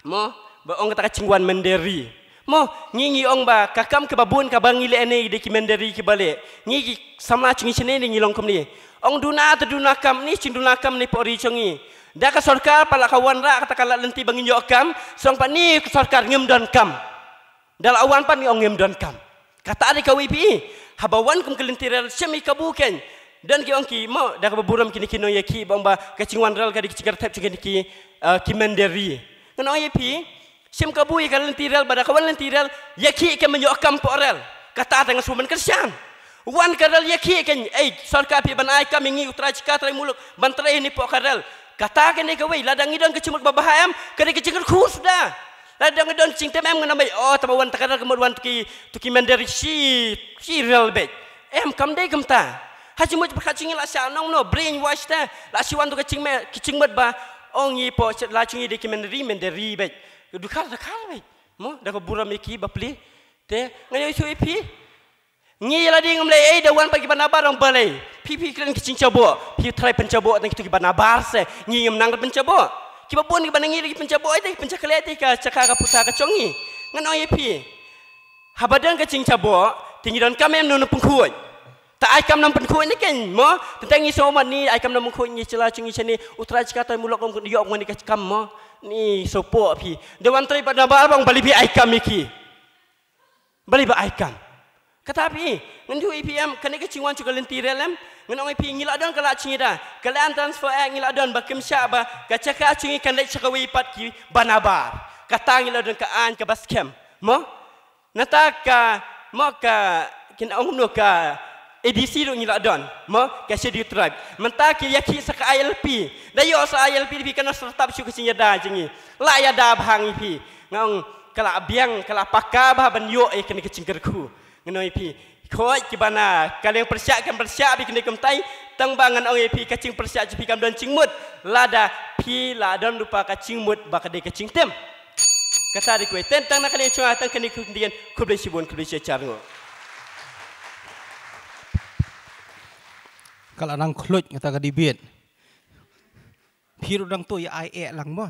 mo, ba ong kata ka jingwan mynder ri. Mo, ngi ngi ong ba ka kam kaba bun kaba ngi leh ne dei ki mynder ri kiba leh. Ngi ki samla jong ngi shane ne ngi long kumne. Ong duna te duna kam ne, jingduna kam ne pori jong ngi. Da ka sorkar pat la ka wanrah kata ka lad lynti ba ngin ïoh kam, song pat ne ka sorkar ngim don kam. Da la wan pat ngi ong ngim don kam. Kata dei kawei phi. Haba wan kum ka lynti rel shem i kabu kein. Don ki ong ki mo, da kaba burom kine ki nongïakhih ba ong ba ka jingwan rel ka dei ka jingkyrthep jong kine ki, eh, ki mynder ri. Ngan ong ïa phi, shem kabu ïa ka lynti rel, ba da ka wan lynti rel, ïakhih kein ban ïoh kam poh rel. Kata tang shu ban kyrshan. Wan ka rel ïakhih kein, ei, sorkar phi ban ai kam ïa ngi u trai jaka trai muluk, ban trei ne poh ka rel. Kata kein dei kawei, lada ngi don ka jingmut ba bha em, ka dei ka jingkyrkhu suda. Lada ngi don jingtem em ngan ong ba, oh, tang ba wan ta ka rel ka mut wan tu ki, tu ki mynder ri shi, shi rel beit. Em, kam dei kumta. Ha jingmut pyrkhat jong ngi la shah nongno, brainwash te. La shu wan tu ka jingme, ka jingmut ba, ong ngi poh la jong ngi dei ki mynder ri, mynder ri beit. Dkhar, dkhar beit. Mo, da ka burom ïa ki bapli. Te, ngan ïathuh ïa phi. Ngi la dei ngam leh ei, da wan pat kiba nabar ong balei. Phi phi kren ki jingjaboh. Phi trai pynjaboh tang kito kiba nabar se. Ngi ngim nang pynjaboh. Kiba bun kiba na ngi ki pynjaboh ei, te pynjakhleh te ka jaka ka puta ka jong ngi. Ngan ong ïa phi. Haba don ka jingjaboh, te ngi don kam em nongpynkhuid. Ta ai kam nongpynkhuid ne kein mo. Tang ngi sngewmat ne ai kam nongpynkhuid ngi sha la jong ngi shane. U trai jaka trai muluk ong ïoh mo ne ka kam mo. Ne sngewpoh phi. Da wan trai bad nabar ba ong balei phi ai kam ïa ki. Balei ba ai kam. Kata phi, ngan ïathuh ïa phi em, kane ka jingwan jong ka lynti rel em, ngan ong ïa phi ngi la don ka lad jingïada, ka Land Transfer Act ngi la don ba kim shah ba, ka jaka jong ngi kan leit sha kawei pat kiba nabar. Kata ngi la don ka aiñ kaba skhem. Mo? Nangta ka, mo ka, kin ong kumno ka, A D C ruh ngi la don, mo, ka Scheduled Tribe. Mynta ki ïakhih sa ka I L P. Da ïoh sa I L P phi kan nang sa tap shuh ka jingïada jong ngi. La ïada bha ngi phi. Nga ong ka la biang, ka la paka bha ban ïoh ïa kane ka jingkyrkhu. Ngan ong ïa phi. Khoi kiba na, ka liang pyrshah kan pyrshah phi kane kumtai. Tang ba ngan ong ïa phi ka jingpyrshah jong phi kam don jingmut. Lada phi la don rupa ka jingmut ba ka dei ka jingtem. Kata dei kawei, tang na kane jong nga tang kane ka ktien, khublei shibun, khublei shihajar nguh. Ka la nang khluit kata ka debate. Phi ruh dang to ïa ai eh lang mo.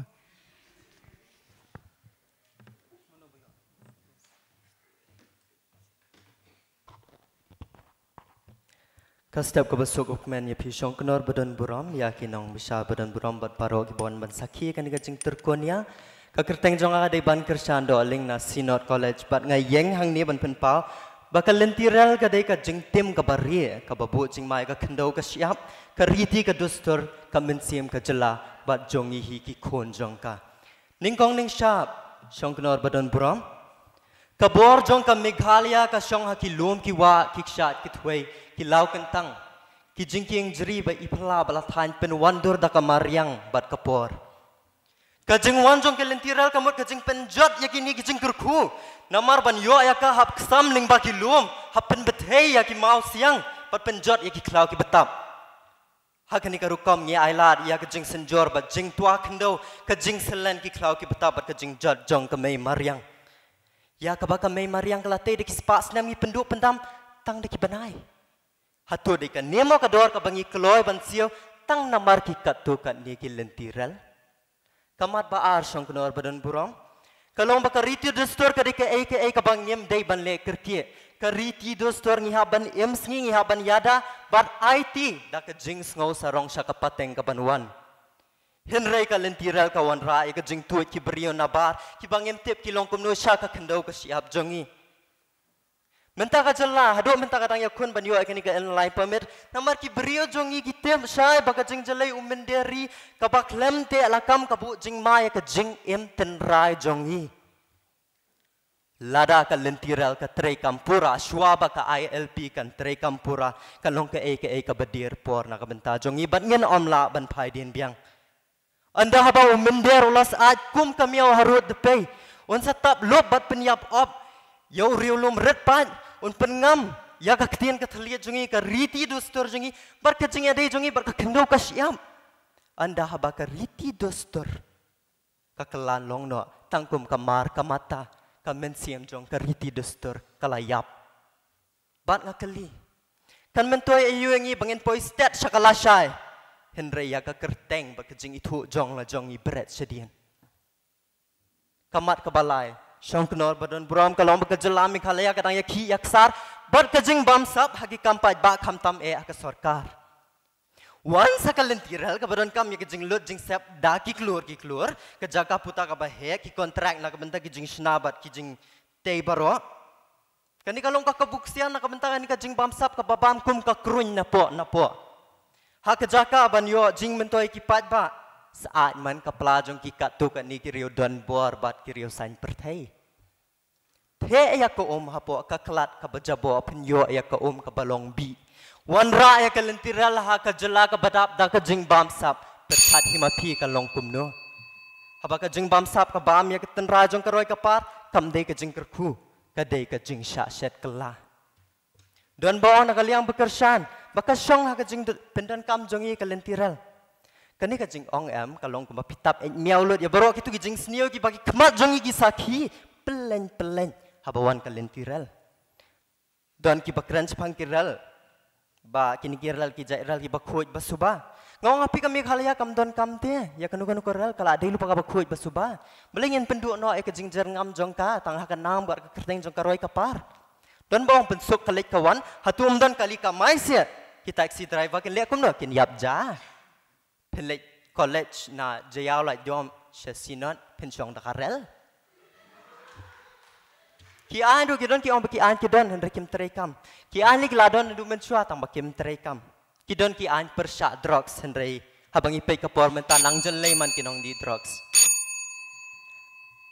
Ka step kaba suk u kmen ïa phi Shongknor ba don burom, ïa ki nongbitar ba don burom bad baroh kiba wan ban sakhi kane ka jingtyrkhong ïa. Ka kyrteng jong nga ka dei Ban Kyrshan Dohling na Synod College bad nga ïeng hangne ban pynpaw ba ka lynti rel ka dei ka jingtim kaba rieh, kaba buh jingma ïa ka khyndew ka shyiap, ka riti ka dustur, ka mynsiem ka jylla bad jong ngi hi ki khun jong ka. Nyngkong nyngshap, Shongknor ba don burom. Ka bor jong ka Meghalaya ka shong ha ki lum ki wah, ki kshaid ki thwei, ki law kyntang, ki jingkieng jri ba i phylla ba la thaiñ pynwandur da ka mariang bad ka por. Ka jingwan jong ka lynti rel ka mut ka jingpynjot ïa kine ki jingkyrkhu. Namar ban ïoh ïa ka hap ksam lyngba ki lum, hap pynbthei ïa ki mawsiang, bad pynjot ïa ki khlaw ki btap. Ha kane ka rukom ngi ailad ïa ka jingsynjor bad jingtwa khyndew, ka jingsyllen ki khlaw ki btap bad ka jingjot jong ka mei mariang. Ïa kaba ka mei mariang ka la tei da ki spah snem ngi pynduh pyndam tang da ki bnai. Hato dei kane mo ka dor kaba ngi kloi ban siew tang namar ki katto katne ki lynti rel. Ka mat ba ar Shongknor ba don burom. Ka long ba ka riti dustur ka dei kaei kaei kaba ngim dei ban leh kyrkieh. Ka riti dustur ngi hap ban im sngi, ngi hap ban ïada bad aiti da ka jingsngew sarong sha ka pateng kaban wan. Hynrei ka lynti rel ka wanrah ïa ka jingtuid ki briew nabar kiba ngim tip ki long kumno sha ka khyndew ka shyiap jong ngi. Mynta ka jylla, haduh mynta ka dang ïakhun ban ïoh ïa kane ka inland line permit. Namar ki briew jong ngi ki tip shai ba ka jingjlei u mynder ri kaba khlem teh lakam ka buh jingma ïa ka jingim tynrai jong ngi. Lada ka lynti rel ka treikam pura, shuwa ba ka I L P kan treikam pura, ka long kaei kaei kaba dier por na ka bynta jong ngi bad ngin ym lah ban phai dien biang. Ynda haba u mynder u la sah kum ka miaw harud dpei, un sa tap lup bad pynïap op ïa u riewlum rit paid, un pynngam ïa ka ktien ka thylliej jong ngi, ka riti dustur jong ngi, bad ka jingïadei jong ngi bad ka khyndew ka shyiap. Ynda haba ka riti dustur Ka kylla long noh, tang kum ka mar ka mata, ka mynsiem jong ka riti dustur ka la ïap. Bad nga kylli, kan myntoi aïu ïa ngi ba ngin poi stet sha ka lashai, hynrei ïa ka kyrteng bad ka jingithuh jong la jong ngi bret shadien. Ka mat kaba lai, shongknor ba don burom ka long ba ka jylla Meghalaya ka dang ïakhih ïaksar bad ka jingbamsap ha ki kam paidbah khamtam eh ha ka sorkar. Wan sa ka lynti rel kaba donkam ïa ka jinglut jingsep da ki klur ki klur, ka jaka puta kaba heh, ki kontrak na ka bynta ki jingshna bad ki jingtei baroh. Kane ka long ka kabu ksiar na ka bynta kane ka jingbamsap kaba bam kum ka kruiñ napoh napoh. Ha ka jaka ban ïoh jingmyntoi ki paidbah, sa ait man ka pla jong ki katto katne ki riew donbor bad ki riew saiñ pyrthei. Theh ïa ka um hapoh ka khlad kaba jaboh, pynïoh ïa ka um kaba long bih. Wanrah ïa ka lynti rel ha ka jylla kaba dap da ka jingbamsap, pyrkhat hi ma phi kan long kumno. Haba ka jingbamsap ka bam ïa ka tynrai jong ka roi ka par, kam dei ka jingkyrkhu, ka dei ka jingshah shet kylla. Don ba ong na ka liang ba kyrshan, ba ka shong ha ka jingpyndonkam jong ngi ka lynti rel. Kane ka jingong em ka long kumba phi tap eit miaw lut ïa baroh kito ki jingsniew kiba ki khmat jong ngi ki sakhi pyllein pyllein haba wan ka lynti rel. Don kiba kren shaphang ki rel ba kine ki rel ki jait rel kiba khuid ba suba. Nga ong ha phi ka Meghalaya kam don kam te ïa kano kano ka rel, ka la dei lypa kaba khuid ba suba. Balei ngin pynduh noh ïa ka jingjyrngam jong ka tang ha ka nam bad ka kyrteng jong ka roi ka par. Don ba ong pynsuk ka leit ka wan, hato ym don kali kamai seh? Ki taxi driver kin leh kumno, kin ïap ja. Phin leit college na Jaïaw Laitdom sha Synod, phin shong da ka rel. Ki aiñ ruh ki don ki ong ba ki aiñ ki don hynrei kim treikam. Ki aiñ lei ki la don naduh mynshuwa tang ba kim treikam. Ki don ki aiñ pyrshah drugs hynrei haba ngi peit ka por mynta nang jin lei man ki nongdie drugs.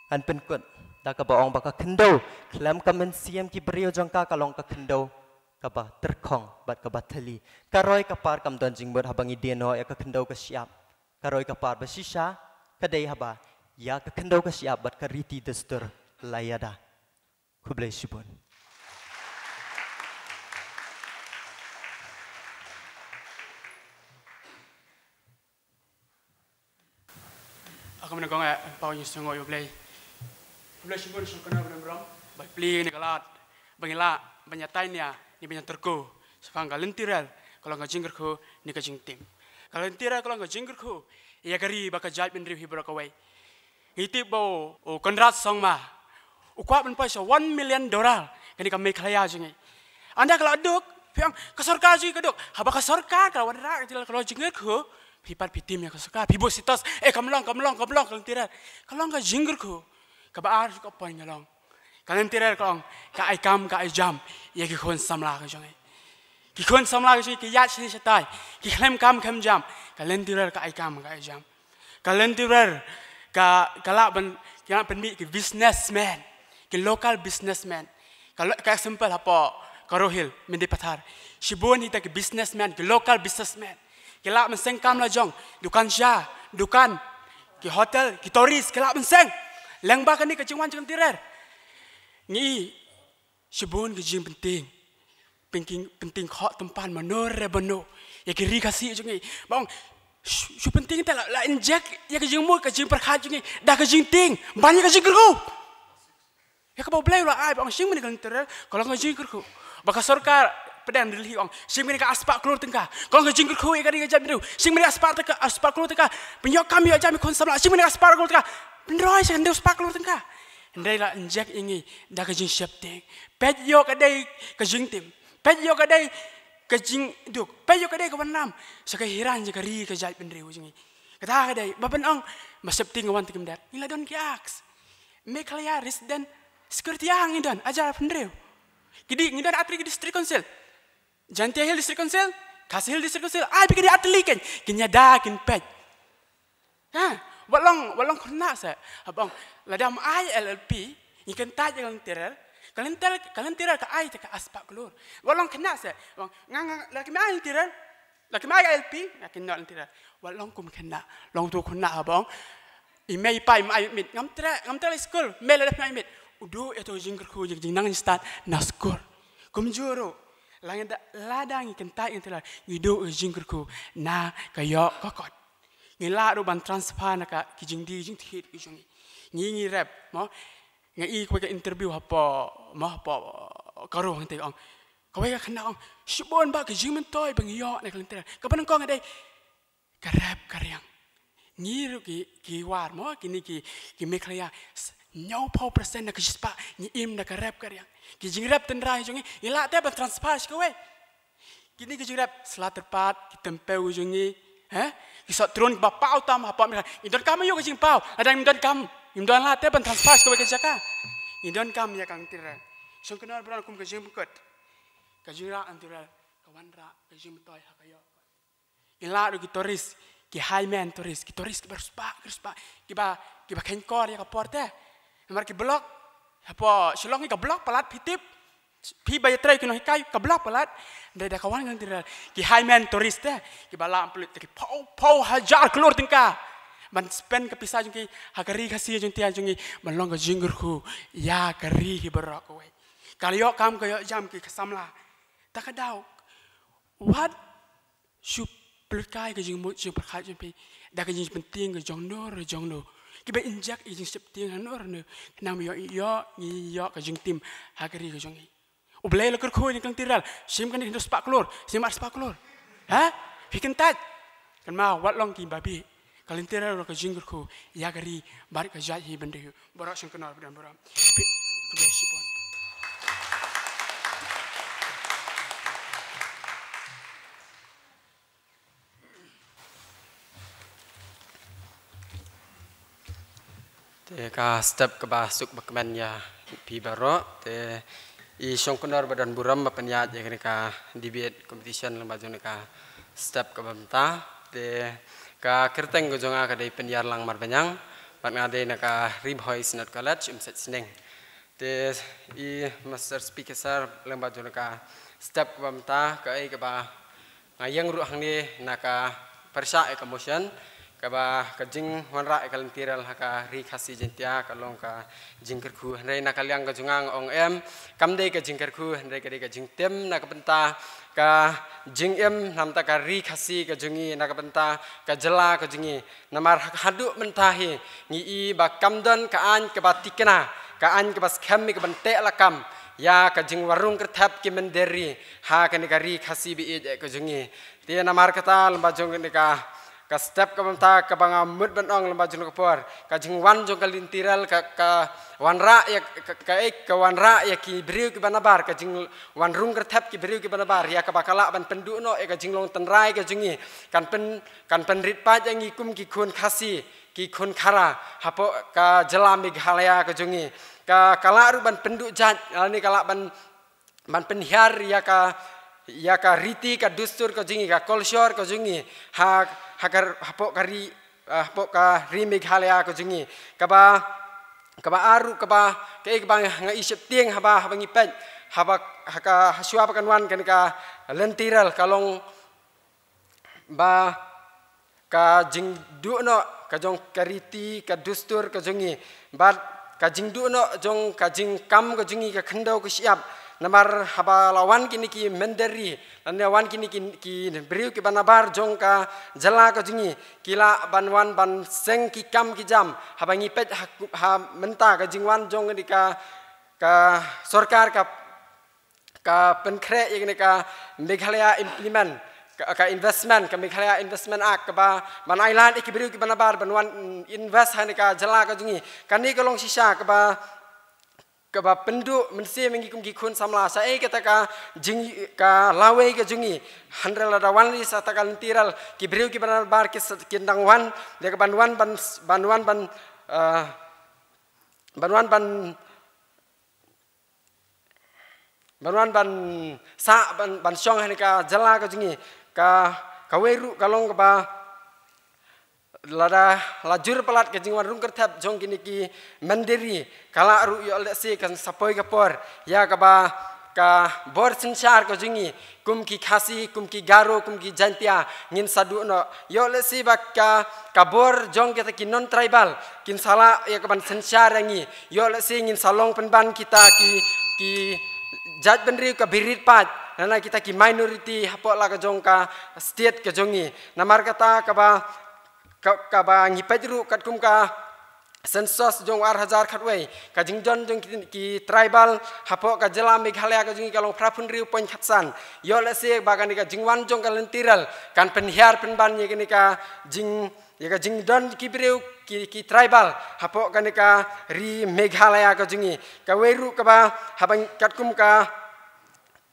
Ngan pynkut da kaba ong ba ka khyndew khlem ka mynsiem ki briew jong ka, ka long ka khyndew kaba tyrkhong bad kaba thylli. Ka roi ka par kam don jingmut haba ngi die noh ïa ka khyndew ka shyiap. Ka roi ka par ba shisha ka dei haba ïa ka khyndew ka shyiap bad ka riti dustur la ïada. Khublei shibun. Aka mena kong eh, pau ngi sngew ïa U Blei. Khublei shibun shongknor ba don burom. Ba plie ne ka lad ba ngi lah ban ïatai nia ne ban ïatyrko shaphang ka lynti rel ka long ka jingkyrkhu ne ka jingtim. Ka lynti rel ka long ka jingkyrkhu ïa ka ri bad ka jaitbynriew hi baroh kawei. Ngi tip ba u Conrad Sangma u kwah ban poi sha one million dollar kane ka Meghalaya jong ngi. Ynda ka la duk, phi ong ka sorkar jong ngi ka duk. Haba ka sorkar ka la wanrah ka jingkyrkhu, phi pat phi tim ïa ka sorkar, phi buh status, eh, kam long, kam long, kam long ka lynti rel. Ka long ka jingkyrkhu kaba ar shu ka poi nga long. Ka lynti rel ka long ka ai kam ka ai jam ïa ki khun samla ka jong ngi. Ki khun samla ka jong ngi ki ïaid shane shatai, ki khlem kam khlem jam. Ka lynti rel ka ai kam ka ai jam. Ka lynti rel ka, ka lah ban, ka lah pynmih ki businessman, ki local businessman. Ka lo-, ka example hapoh ka Garo Hills, Mendipathar. Shibun hi ta ki businessman, ki local businessman. Ki lah ban seng kam la jong, dukan sha, dukan, ki hotel, ki tourist, ki lah ban seng. Lyngba kane ka jingwan jong ka lynti rel. Ngi shibun ki jingpynting. Pynting, pynting khoh tympan mano re mano ïa ki ri Khasi jong ngi. Ba ong shu, shu pynting te la, la inject ïa ka jingmut ka jingpyrkhat jong ngi da ka jingting ban ïa ka jingkyrkhu. Ïa kaba U Blei u la ai ba ong shim kane ka lynti rel ka long ka jingkyrkhu. Ba ka sorkar pdeng Delhi ong shim kane ka arspah klur tyngka ka long ka jingkyrkhu ïa ka ri ka jaitbynriew. Shim kane ka arspah tyngka, arspah klur tyngka pynïoh kam ïoh jam ïa ki khun samla. Shim kane ka arspah klur tyngka, pynroi sha ka hynriew spah klur tyngka. Hynrei la inject ïa ngi da ka jingsheptieng. Peit ïoh ka dei ka jingtim. Peit ïoh ka dei ka jingduk. Peit ïoh ka dei ka wanlam sha ka hira jong ka ri ka jaitbynriew jong ngi. Kata ka dei ba pynong ba sheptieng ka wan te kim dep. Ngi la don ki Act Meghalaya Resident Security Act ngi don hajar arphew hynriew. Ki dei ngi don artylli ki District Council. Jaintia Hills District Council, Khasi Hills District Council, ai phi ki dei artylli kin, kin ïada kin peit. Ha, wat long, wat long khynnah seh. Haba ong lada ym ai I L P ngi kyntait ïa ka lynti rel. Ka lynti rel, ka lynti rel ka ai te ka arspah klur. Wat long khynnah seh. Ba ong nga, nga, la kim ai lynti rel, la kim ai I L P nga kynnoh lynti rel. Wat long kum khynnah, long uto u khynnah haba ong i mei i pa im ai miet, ngam treh, ngam treh la skul, mei la dep im ai miet. U duh ïa uto u jingkyrkhu, jing, jingnang jingstad na skul. Kumjuh ruh lada, lada ngi kyntait ïa ka lynti rel ngi duh ïa u jingkyrkhu na ka ïoh ka kot. Ngi lah ruh ban transfer na ka ki jingdie jingthied ki jong ngi. Ngi ngi rep, mo. Nga i kawei ka interview hapoh, mo, hapoh, ka ruh hangtei ong. Kawei ka khynnah ong, shibun bah ki jingmyntoi ba ngi ïoh na ka lynti. Kaba nyngkong ka dei ka rep ka riang. Ngi ruh ki, ki War, mo, kine ki, ki Meghalaya, hynñiewphew percent na ka shispah ngi im na ka rep ka riang. Ki jingrep tynrai jong ngi, ngi lah te ban transfer sha kawei. Kine ki jingrep sla tyrpad, ki tempeh jong ngi, eh? Ki sot trun kiba paw tam hapoh Amerika. Ngi donkam ïa ka jingpaw, lada ngim donkam, ngim don lah te ban transfer sha kawei ka jaka. Ngi donkam ïa ka lynti rep. Shong kynnoh baroh kum ka jingpynkut. Ka jingrah lynti rep, ka wanrah, ka jingmyntoi ha ka ïoh. Ngi lah ruh ki tourist, ki high man tourist, ki tourist kiba riewspah, ki riewspah, kiba, kiba kheiñkor ïa ka por te. Namar ki block, hapoh Shillong ki ka block palat phi tip. Phi ba ïatrei ki nonghikai, ka block palat. Dei da ka wan ka lynti rep, ki high man tourist te, kiba lah pynlut te ki phew, phew hajar klur tyngka. Ban spend ka pisa jong ki, ha ka ri Khasi jong te jong ngi, ban long ka jingkyrkhu ïa ka ri hi baroh kawei. Ka ïoh kam ka ïoh jam ki ka samla. Ta ka daw. Wat shu pynlut kai ka jingmut jingpyrkhat jong phi da ka jingpyntieng ka jong no re jong no. Kiba injek i jingsheptieng ha no re no. Khnang ba ïoh, ïoh, ngi ïoh ka jingtim ha ka ri ka jong ngi. U Blei la kyrkhu ïa ka lynti rep. Shim kane hynriew spah klur, shim ar spah klur. Ha? Phi kyntait. Kynmaw wat long ki babi. Ka lynti rep ka jingkyrkhu ïa ka ri bad ka jaitbynriew. Baroh shong kynnoh bad don baroh. Khublei shibun. Te ka step kaba suk ba kmen ïa phi baroh. Te i shong kynnoh ba don burom ba pynïaid ïa kane ka debate competition lyngba jong kane ka step kaba mynta. Te ka kyrteng ka jong nga ka dei Pynïar Langmar Baniang. Bad nga dei na ka Ri Bhoi Synod College, Umsait Sning. Te i Master Speaker Sir, lyngba jong kane ka step kaba mynta, kaei kaba nga ïeng ruh hangne na ka pyrshah ïa ka motion, kaba ka jingwanrah ïa ka lynti rep ha ka Ri Khasi Jaiñtia ka long ka jingkyrkhu. Hynrei na ka liang ka jong nga nga ong em, kam dei ka jingkyrkhu, hynrei ka dei ka jingtim na ka bynta ka jingim, na ka bynta ka Ri Khasi ka jong ngi, na ka bynta ka jylla ka jong ngi. Namar ha-, haduh mynta hi ngi i ba kam don ka aiñ kaba tikna, ka aiñ kaba skhem ïa kaban teh lakam ïa ka jingwan rung kyrthep ki mynder ri ha kane ka Ri Khasi ba ïeit ka jong ngi. Te namar kata lyngba jong kane ka, ka step kaba mynta kaba nga mut ban ong lyngba jong ka por, ka jingwan jong ka lynti rep ka, ka wanrah ïa ka, ka, ka wanrah ïa ki briew kiba nabar, ka jingwan rung kyrthep ki briew kiba nabar ïa kaba ka lah ban pynduh noh ïa ka jinglong tynrai ka jong ngi. Kan pyn kan pynrit paid ïa ngi kum ki khun Khasi, ki khun Khara, hapoh ka jylla Meghalaya ka jong ngi. Ka, ka lah ruh ban pynduh jait, lane ka lah ban, ban pynhiar ïa ka, ïa ka riti ka dustur ka jong ngi, ka culture ka jong ngi. Ha, ha ka, hapoh ka ri, ah, hapoh ka ri Meghalaya ka jong ngi. Kaba, kaba ar ruh kaba, kaei kaba nga i sheptieng haba, haba ngi peit, haba, ha ka, ha shuwa ba kan wan kane ka lynti rep ka long ba ka jingduh noh ka jong ka riti ka dustur ka jong ngi, bad ka jingduh noh jong ka jingkam ka jong ngi ka khyndew ka shyiap. Namar haba la wan kine ki mynder ri, lane wan kine ki, ki briew kiba nabar jong ka jylla ka jong ngi, ki lah ban wan ban seng ki kam ki jam. Haba ngi peit ha, ha mynta ka jingwan jong kane ka, ka sorkar ka ka pynkhreh ïa kane ka Meghalaya Implement, ka, ka investment, ka Meghalaya Investment Act, kaba ban ailad ïa ki briew kiba nabar ban wan, mm, invest ha kane ka jylla ka jong ngi. Kane ka long shisha kaba, kaba pynduh mynsiem ïa ngi kum ki khun samla. Sa ei kata ka jing, ka lawei ka jong ngi. Hynrei lada wan ri sa kata ka lynti rep, ki briew kiba nabar ki sa, kin dang wan, ïa ka ban wan ban, ban wan ban, eh, ban wan ban ban wan ban sah, ban, ban shong ha kane ka jylla ka jong ngi. Ka, kawei ruh ka long kaba lada la jur palat ka jingwan rung kyrthep jong kine ki mynder ri, ka lah ruh ïoh lehse kan sa poi ka por ïa kaba ka bor synshar ka jong ngi, kum ki Khasi, kum ki Garo, kum ki Jaiñtia, ngin sa duh noh. Ïoh lehse ba ka, ka bor jong kita ki non-tribal kin sa lah ïa ka ban synshar ïa ngi. Ïoh lehse ngin sa long pynban kita ki, ki jaitbynriew kaba rit paid, lane kita ki minority hapoh la ka jong ka state ka jong ngi. Namar kata kaba ka, kaba ngi peit ruh katkum ka census jong ar hajar khatwei, ka jingdon jong ki, ki tribal hapoh ka jylla Meghalaya ka jong ngi ka long phra phew hynriew point khatsan. Ïoh lehse ba kane ka jingwan jong ka lynti rel kan pynhiar pynban ïa kane ka jing, ïa ka jingdon ki briew ki, ki tribal hapoh kane ka ri Meghalaya ka jong ngi. Kawei ruh kaba haba katkum ka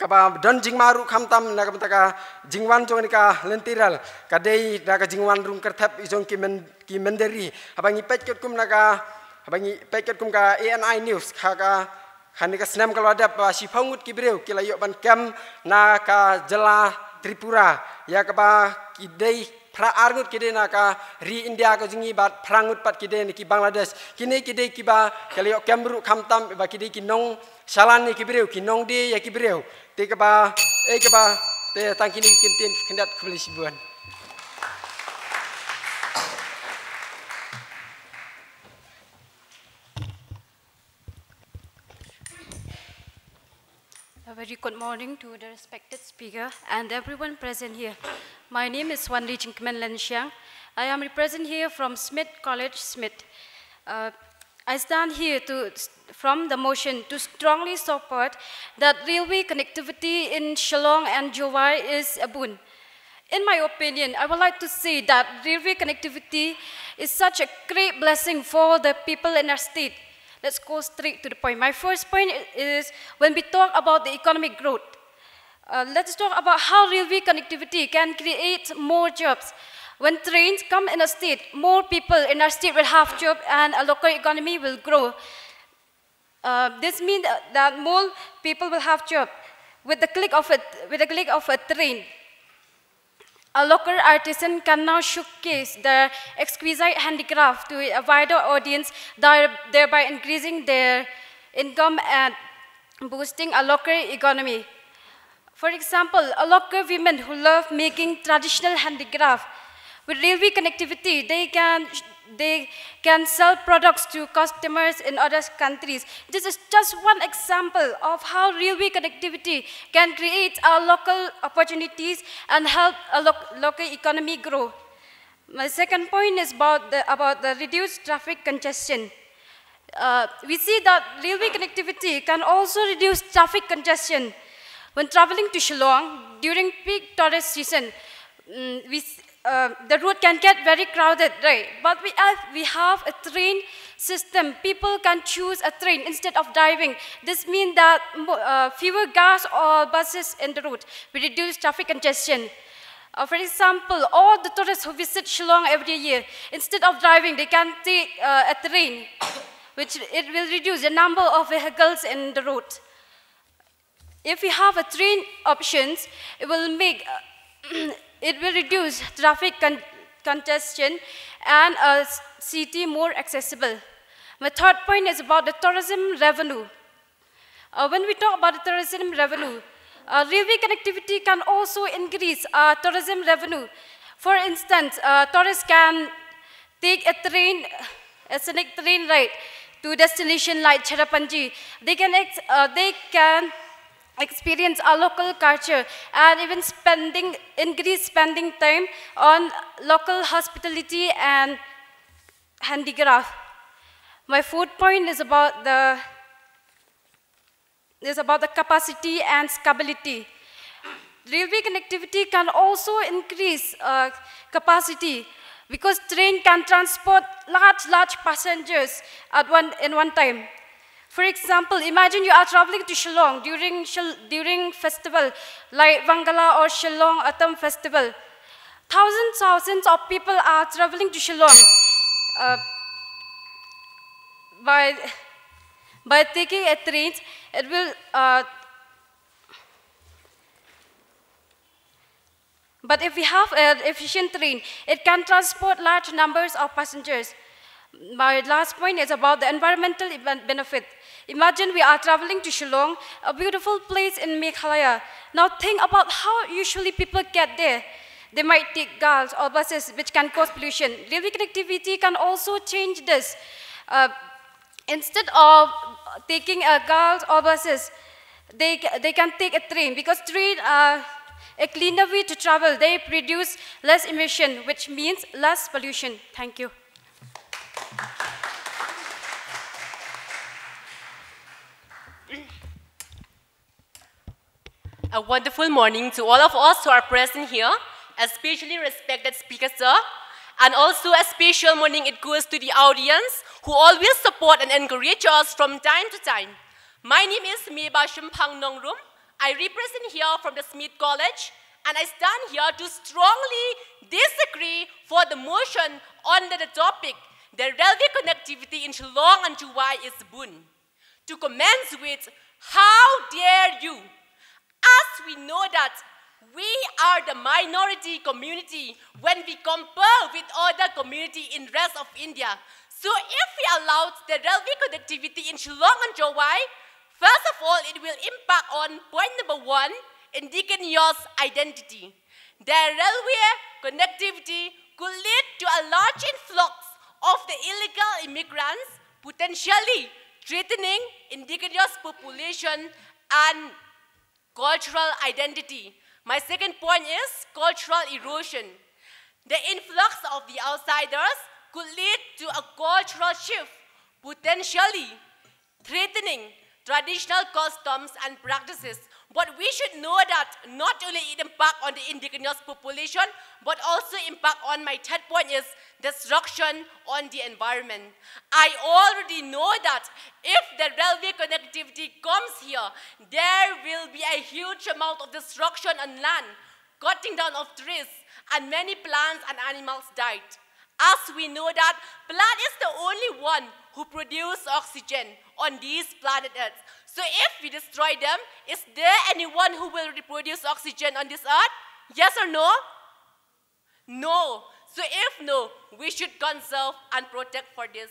kaba don jingma ruh khamtam na ka bynta ka jingwan jong kane ka lynti rel, ka dei da ka jingwan rung kyrthep jong ki men, ki mynder ri. Haba ngi peit katkum na ka, haba ngi peit katkum ka A N I News, ha ka, ha kane ka snem ka la dep, ba shiphew ngut ki briew ki la ïoh ban kem na ka jylla Tripura, ïa kaba ki dei phra ar ngut ki dei na ka ri India ka jong ngi bad phra ngut pat ki dei na ki Bangladesh. Kine ki dei kiba ki la ïoh kem ruh khamtam ba ki dei ki nong shalan ïa ki briew, ki nongdie ïa ki briew. Te kaba, eh kaba, te tang kine ki ktien khyndiat, khublei shibun. A very good morning to the respected speaker and everyone present here. My name is Wanli Jingkmen Lenshiang. I am representing here from Smith College, Smith. Uh, I stand here to, from the motion to strongly support that railway connectivity in Shillong and Jowai is a boon. In my opinion, I would like to say that railway connectivity is such a great blessing for the people in our state. Let's go straight to the point. My first point is when we talk about the economic growth, uh, let's talk about how railway connectivity can create more jobs. When trains come in a state, more people in our state will have job and a local economy will grow. Uh, this means that more people will have job with the click of a, with the click of a train. A local artisan can now showcase their exquisite handicraft to a wider audience, there- thereby increasing their income and boosting a local economy. For example, a local women who love making traditional handicraft, with railway connectivity, they can they can sell products to customers in other countries. This is just one example of how railway connectivity can create our local opportunities and help a loc- local economy grow. My second point is about the, about the reduced traffic congestion. Uh, we see that railway connectivity can also reduce traffic congestion. When traveling to Shillong during peak tourist season, mm, we, s- uh, the road can get very crowded, right? But we have, we have a train system. People can choose a train instead of driving. This means that mo- uh, fewer cars or buses in the road. We reduce traffic congestion. Uh, for example, all the tourists who visit Shillong every year, instead of driving, they can take uh, a train, which it will reduce the number of vehicles in the road. If we have a train options, it will make uh, it will reduce traffic con- congestion and a s- city more accessible. My third point is about the tourism revenue. Uh, when we talk about the tourism revenue, uh, railway connectivity can also increase uh, tourism revenue. For instance, uh, tourists can take a train, a scenic train ride to destination like Cherrapunji. They can ex- uh, they can experience our local culture and even spending increase spending time on local hospitality and handicraft. My fourth point is about the is about the capacity and scalability. Railway connectivity can also increase uh, capacity because train can transport large, large passengers at one in one time. For example, imagine you are traveling to Shillong during Shil- during festival like Wangala or Shillong Autumn Festival. Thousands, thousands of people are traveling to Shillong uh, by by taking a train. It will uh, but if we have an efficient train, it can transport large numbers of passengers. My last point is about the environmental even- benefit. Imagine we are traveling to Shillong, a beautiful place in Meghalaya. Now think about how usually people get there. They might take cars or buses, which can cause pollution. Railway connectivity can also change this. Uh, instead of taking a cars or buses, they, ca- they can take a train because train uh, A cleaner way to travel, they produce less emission, which means less pollution. Thank you. A wonderful morning to all of us who are present here, especially respected speaker sir, and also a special morning it goes to the audience who always support and encourage us from time to time. My name is Meba Shemphang Nongrum. I represent here from the Smith College, and I stand here to strongly disagree for the motion under the topic, the railway connectivity in Shillong and Jowai is boon. To commence with, how dare you? As we know that we are the minority community when we compare with other community in rest of India. So if we allowed the railway connectivity in Shillong and Jowai, first of all, it will impact on point number one, indigenous identity. The railway connectivity could lead to a large influx of the illegal immigrants, potentially threatening indigenous population and cultural identity. My second point is cultural erosion. The influx of the outsiders could lead to a cultural shift, potentially threatening traditional customs and practices. But we should know that not only it impact on the indigenous population, but also impact on, my third point is destruction on the environment. I already know that if the railway connectivity comes here, there will be a huge amount of destruction on land, cutting down of trees, and many plants and animals died. As we know that plant is the only one who produce oxygen on this planet Earth. So if we destroy them, is there anyone who will reproduce oxygen on this earth? Yes or no? No. So if no, we should conserve and protect for this.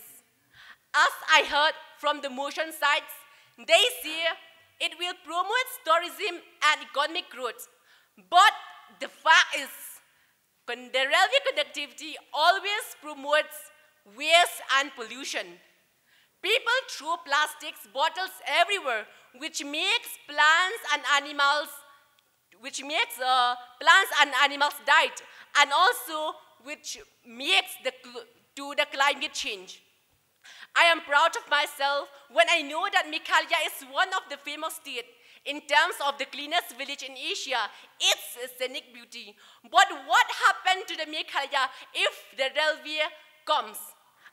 As I heard from the motion sides, they say it will promote tourism and economic growth. But the fact is, con- the railway connectivity always promotes waste and pollution. People throw plastics bottles everywhere, which makes plants and animals, which makes uh, plants and animals died, and also which makes the cl- to the climate change. I am proud of myself when I know that Meghalaya is one of the famous states in terms of the cleanest village in Asia. It's a scenic beauty. But what happened to the Meghalaya if the railway comes?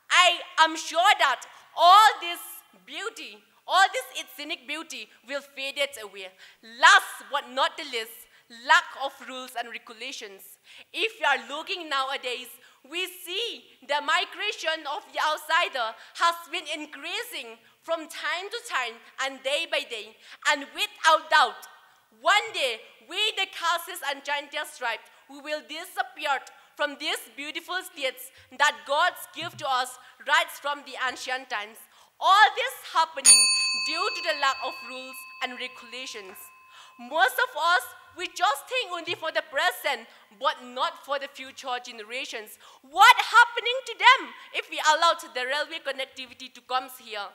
I am sure that all this beauty, all this its scenic beauty will fade it away. Last but not the least, lack of rules and regulations. If we are looking nowadays, we see the migration of the outsider has been increasing from time to time and day by day. And without doubt, one day, we the Khasis and Jaintia tribes, we will disappear from these beautiful states that God's gift to us right from the ancient times. All this happening due to the lack of rules and regulations. Most of us, we just think only for the present, but not for the future generations. What happening to them if we allowed the railway connectivity to comes here?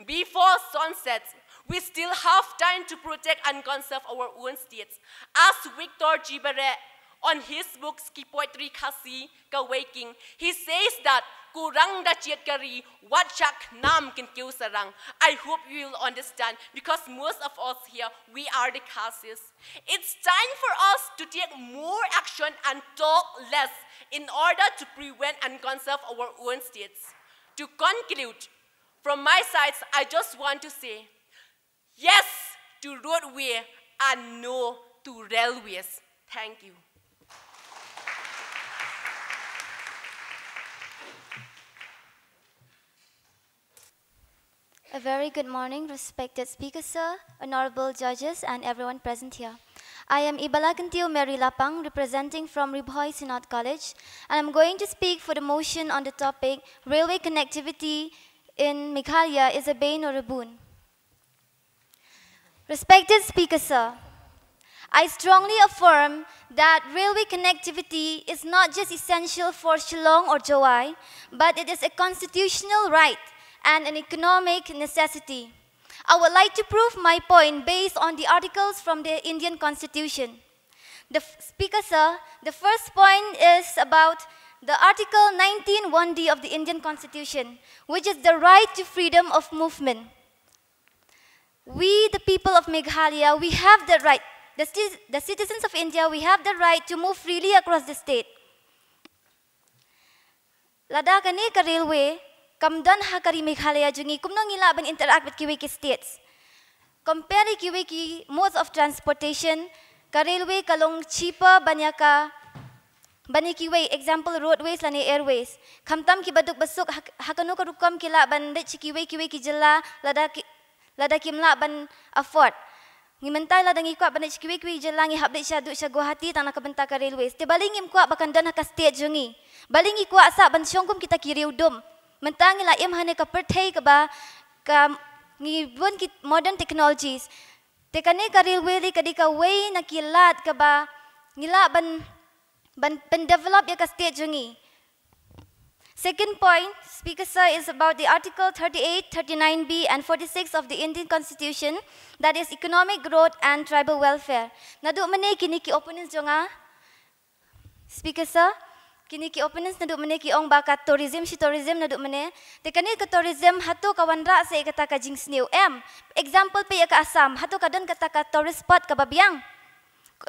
Before sunset, we still have time to protect and conserve our own states. As Victor G. Barrett, on his book Ski Poetry Khasi, Ka Waking, he says that, "Kurang da chiat kari, wat chak nam kin kiu sarang." I hope you will understand, because most of us here, we are the Khasis. It's time for us to take more action and talk less in order to prevent and conserve our own states. To conclude, from my side, I just want to say, yes to roadway and no to railways. Thank you. A very good morning, respected speaker sir, honorable judges, and everyone present here. I am Ibalakantiu Mary Lapang, representing from Ri Bhoi Synod College, and I'm going to speak for the motion on the topic, railway connectivity in Meghalaya is a bane or a boon. Respected speaker sir, I strongly affirm that railway connectivity is not just essential for Shillong or Jowai, but it is a constitutional right and an economic necessity. I would like to prove my point based on the articles from the Indian Constitution. The f- Speaker, sir, the first point is about the Article nineteen one D of the Indian Constitution, which is the right to freedom of movement. We, the people of Meghalaya, we have the right, the, ci- the citizens of India, we have the right to move freely across the state. Lada kane ka railway kam don ha ka ri Meghalaya jong ngi, kumno ngi lah ban interact bad kiwei ki states? Compare ïa kiwei ki modes of transportation, ka railway ka long cheaper ban ïa ka, ban ïa kiwei, example, roadways lane airways. Khamtam ki baduk basuk ha, ha kano ka rukom ki lah ban leit sha kiwei kiwei ki jylla lada ki, lada kim lah ban afford. Ngi mynta lada ngi kwah ban leit sha kiwei kiwei jylla ngi hap leit shaduh sha Guwahati tang na ka bynta ka railways. Te balei ngim kwah ba kan don ha ka state jong ngi? Balei ngi kwah sah ban shong kum kita ki riewdum? Mynta ngi la im hane ka pyrthei kaba ka ngi bun ki modern technologies. Te kane ka railway lane ka dei kawei na ki lad kaba ngi lah ban ban, ban develop ïa ka state jong ngi. Second point, Speaker, sir, is about the Article thirty-eight, thirty-nine B and forty-six of the Indian Constitution, that is economic growth and tribal welfare. Naduh mynne kine ki opponents jong nga, Speaker, sir, kine ki opponents naduh mynne ki ong ba ka tourism shi tourism naduh mynne. Te kane ka tourism hato ka wanrah sa ïa kata ka jingsniew? Em, example peit ïa ka Assam, hato ka don kata ka tourist spot kaba biang?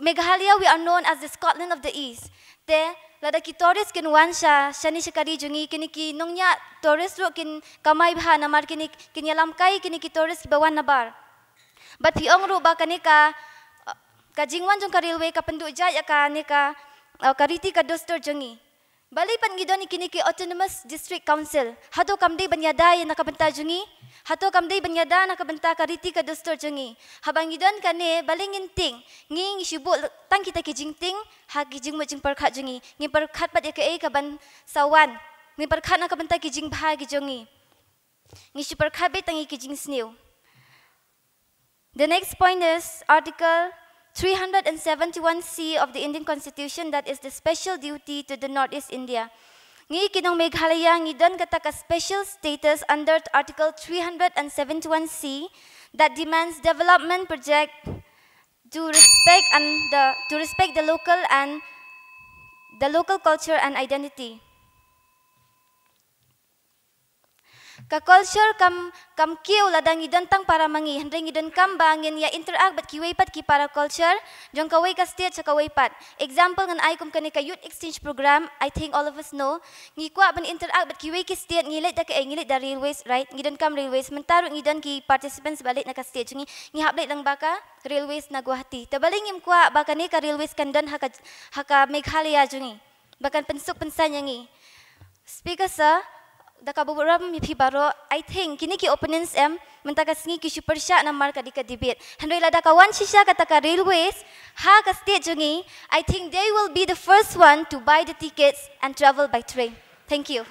Meghalaya, we are known as the Scotland of the East. Te lada ki tourist kin wan sha, shane sha ka ri jong ngi, kine ki nongñiah tourist ruh kin kamai bha namar kine kin ïalam kai kine ki tourist kiba wan nabar. Bad phi ong ruh ba kane ka, ka jingwan jong ka railway ka pynduh jait ïa kane ka, uh, ka riti ka dustur jong ngi. Balei pat ngi don ïa kine ki autonomous district council? Hato kam dei ban ïada ïa na ka bynta jong ngi? Hato kam dei ban ïada na ka bynta ka riti ka dustur jong ngi? Haba ngi don kane, balei ngin tieng? Ngi, ngi shu buh tang kita ki jingtieng ha ki jingmut jingpyrkhat jong ngi. Ngin pyrkhat pat ïa kaei kaban sa wan. Ngin pyrkhat na ka bynta ki jingbha ki jong ngi. Ngi shu pyrkhat beit tang ïa ki jingsniew. The next point is Article three hundred and seventy-one C of the Indian Constitution, that is the special duty to the Northeast India. Ngi ki nong Meghalaya ngi don kata ka special status under Article three hundred and seventy-one C that demands development project to respect and the, to respect the local and the local culture and identity. Ka culture kam, kam kiew lada ngi don tang para ma ngi, hynrei ngi donkam ba ngin ïa interact bad kiwei pat ki para culture jong kawei ka state sha kawei pat. Example ngan ai kum kane ka youth exchange program, I think all of us know. Ngi kwah ban interact bad kiwei ki state, ngi leit da kaei, ngi leit da railways, right? Ngi donkam railways, mynta ruh ngi don ki participants ba leit na ka state jong ngi, ngi hap leit lang ba ka railways na Guwahati. Te balei ngim kwah ba kane ka railways kan don ha ka, ha ka Meghalaya jong ngi, ba kan pynsuk pynsan ïa ngi? Speaker, sir, da ka burom ïa phi baroh, I think kine ki opponents em mynta ka sngi ki shu pyrshah namar ka dei ka debate. Hynrei lada ka wan shisha kata ka railways ha ka state jong ngi, I think they will be the first one to buy the tickets and travel by train. Thank you.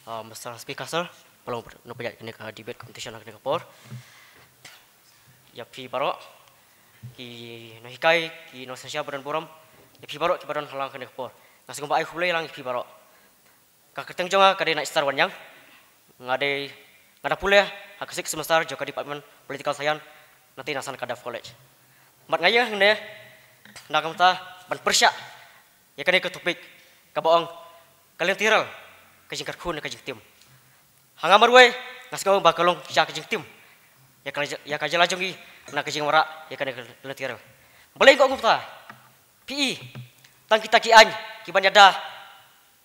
Uh, Mister Speaker, sir, palong no pajat kane ka debate competition kane ka por. Ïa phi baroh ki nonghikai, ki nongsynshar ba don burom, ïa phi baroh ki ba don halang kane ka por, nga sngewbha ai khublei lang ïa phi baroh. Ka kyrteng jong nga ka dei Nightstar Wanniang. Nga dei, nga da pule ha ka sixth semester jong ka Department Political Science na tei na San Kadaf College. Bad nga ïa hangne na ka bynta ban pyrshah ïa kane ka topic kaba ong ka lynti rel, ka jingkyrkhu ne ka jingtim. Ha nga marwei nga sngew ba ka long shisha ka jingtim ïa ka, ïa ka jylla jong ngi na ka jingwanrah ïa kane ka lynti rel. Balei nga ong kumta? Phi i, tang kita ki aiñ kiban ïada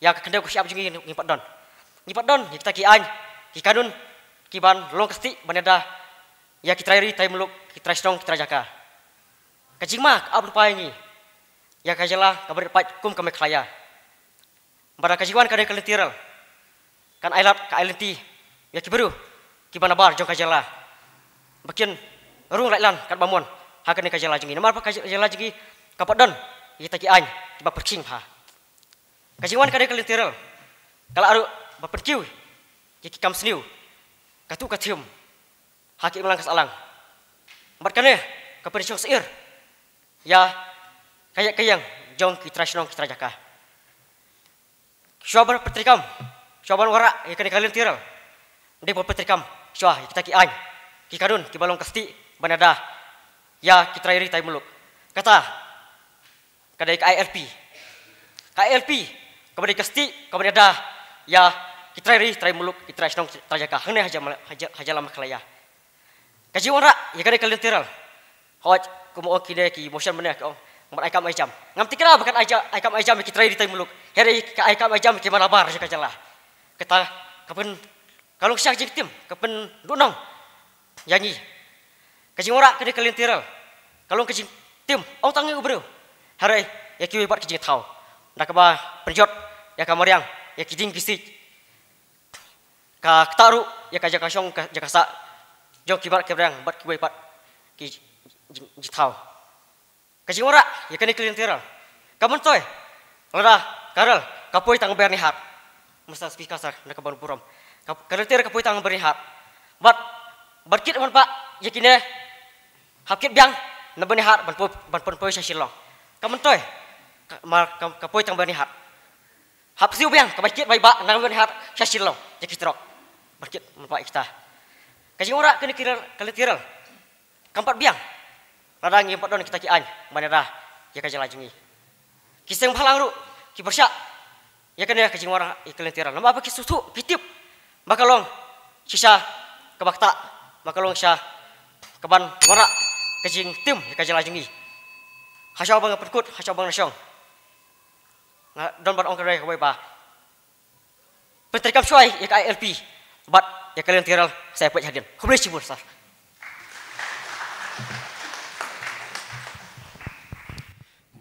ïa ka khyndew ka shyiap jong ngi ngi pat don. Ngi pat don ïa kita ki aiñ, ki kanun kiban long ka stieh ban ïada ïa ki trai ri, trai muluk, ki trai shnong, ki trai jaka. Ka jingma ka ap lypa ïa ngi ïa ka jylla kaba rit paid kum ka Meghalaya. Bad da ka jingwan kane ka lynti rel kan ai lad, ka ai lynti ïa ki briew kiba nabar jong ka jylla ba kin rung lait lan katba mon ha kane ka jylla jong ngi. Namar ba ka jylla jong ngi ka pat don ïa kita ki aiñ kiba pyrkhing bha. Ka jingwan kane ka lynti rel ka lah ruh ban pynkiew ïa ki kam sniew, ka tuh ka thim ha ki imlang ka sahlang. Bad kane ka pynshong syiar ïa ka ïa ka ïeng jong ki trai shnong ki trai jaka. Shuwa ban pyntreikam, shuwa ban wanrah ïa kane ka lynti rel, dei ban pyntreikam shuwa ïa kita ki aiñ, ki kanun kiba long ka stieh ban ïada ïa ki trai ri trai muluk. Kata ka dei ka I L P. Ka I L P kaba dei ka stieh kaba ïada ïa ki trai ri trai muluk, ki trai shnong trai jaka hangne ha jylla, ha jylla, ha jylla Meghalaya. Ka jingwanrah ïa kane ka lynti rel, hooid, kumba ong kine ki motion mynne, ki ong, ngam ai kam ai jam. Ngam tip kane ba kan ai ja-, ai kam ai jam ïa ki trai ri trai muluk, hynrei ka ai kam ai jam ïa ki manabar jong ka jylla. Kata ka pyn, ka long shisha ka jingtim, ka pynduhnong ïa ngi. Ka jingwanrah kane ka lynti rel ka long ka jingtim, ym tang ïa u briew, hynrei ïa kiwei pat ki jingthaw, da kaba pynjot ïa ka mariang, ïa ki dieng ki siej. Ka ktah ruh ïa ka jaka shong, ka jaka sah jong ki mat ki mariang bad kiwei pat ki jing-, jingthaw. Ka jingwanrah ïa kane ka lynti rel ka myntoi, lada ka rel ka poi tang Byrnihat, Mister Speaker Sir, na ka ban burom, ka, ka lynti rel ka poi tang Byrnihat, bad, bad kit ban pah ïa kine, hap kit biang na Byrnihat ban poi, ban pynpoi sha Shillong. Ka myntoi ka, ma, ka, ka poi tang Byrnihat. Hap siew biang kaba kit bai bah na Byrnihat sha Shillong ïa ki trok. Ban kit ban pah ïa kita. Ka jingwanrah kane ka lynti rel, ka lynti rel kam pat biang lada ngim pat don kita ki aiñ ban ïada ïa ka jylla jong ngi. Ki seng bhalang ruh ki pyrshah ïa kane ka jingwanrah ïa ka lynti rel, namar ba ki sngewthuh, ki tip ba ka long shisha kaba ktah, ba ka long shisha kaban wanrah ka jingtim ïa ka jylla jong ngi. Hashwa ba nga pynkut, hashwa ba nga shong, nga don ban ong kawei kawei ba pyntreikam shuwa ïa ka I L P bad ïa ka lynti rel, sa ïa peit hadien. Khublei shibun Sir.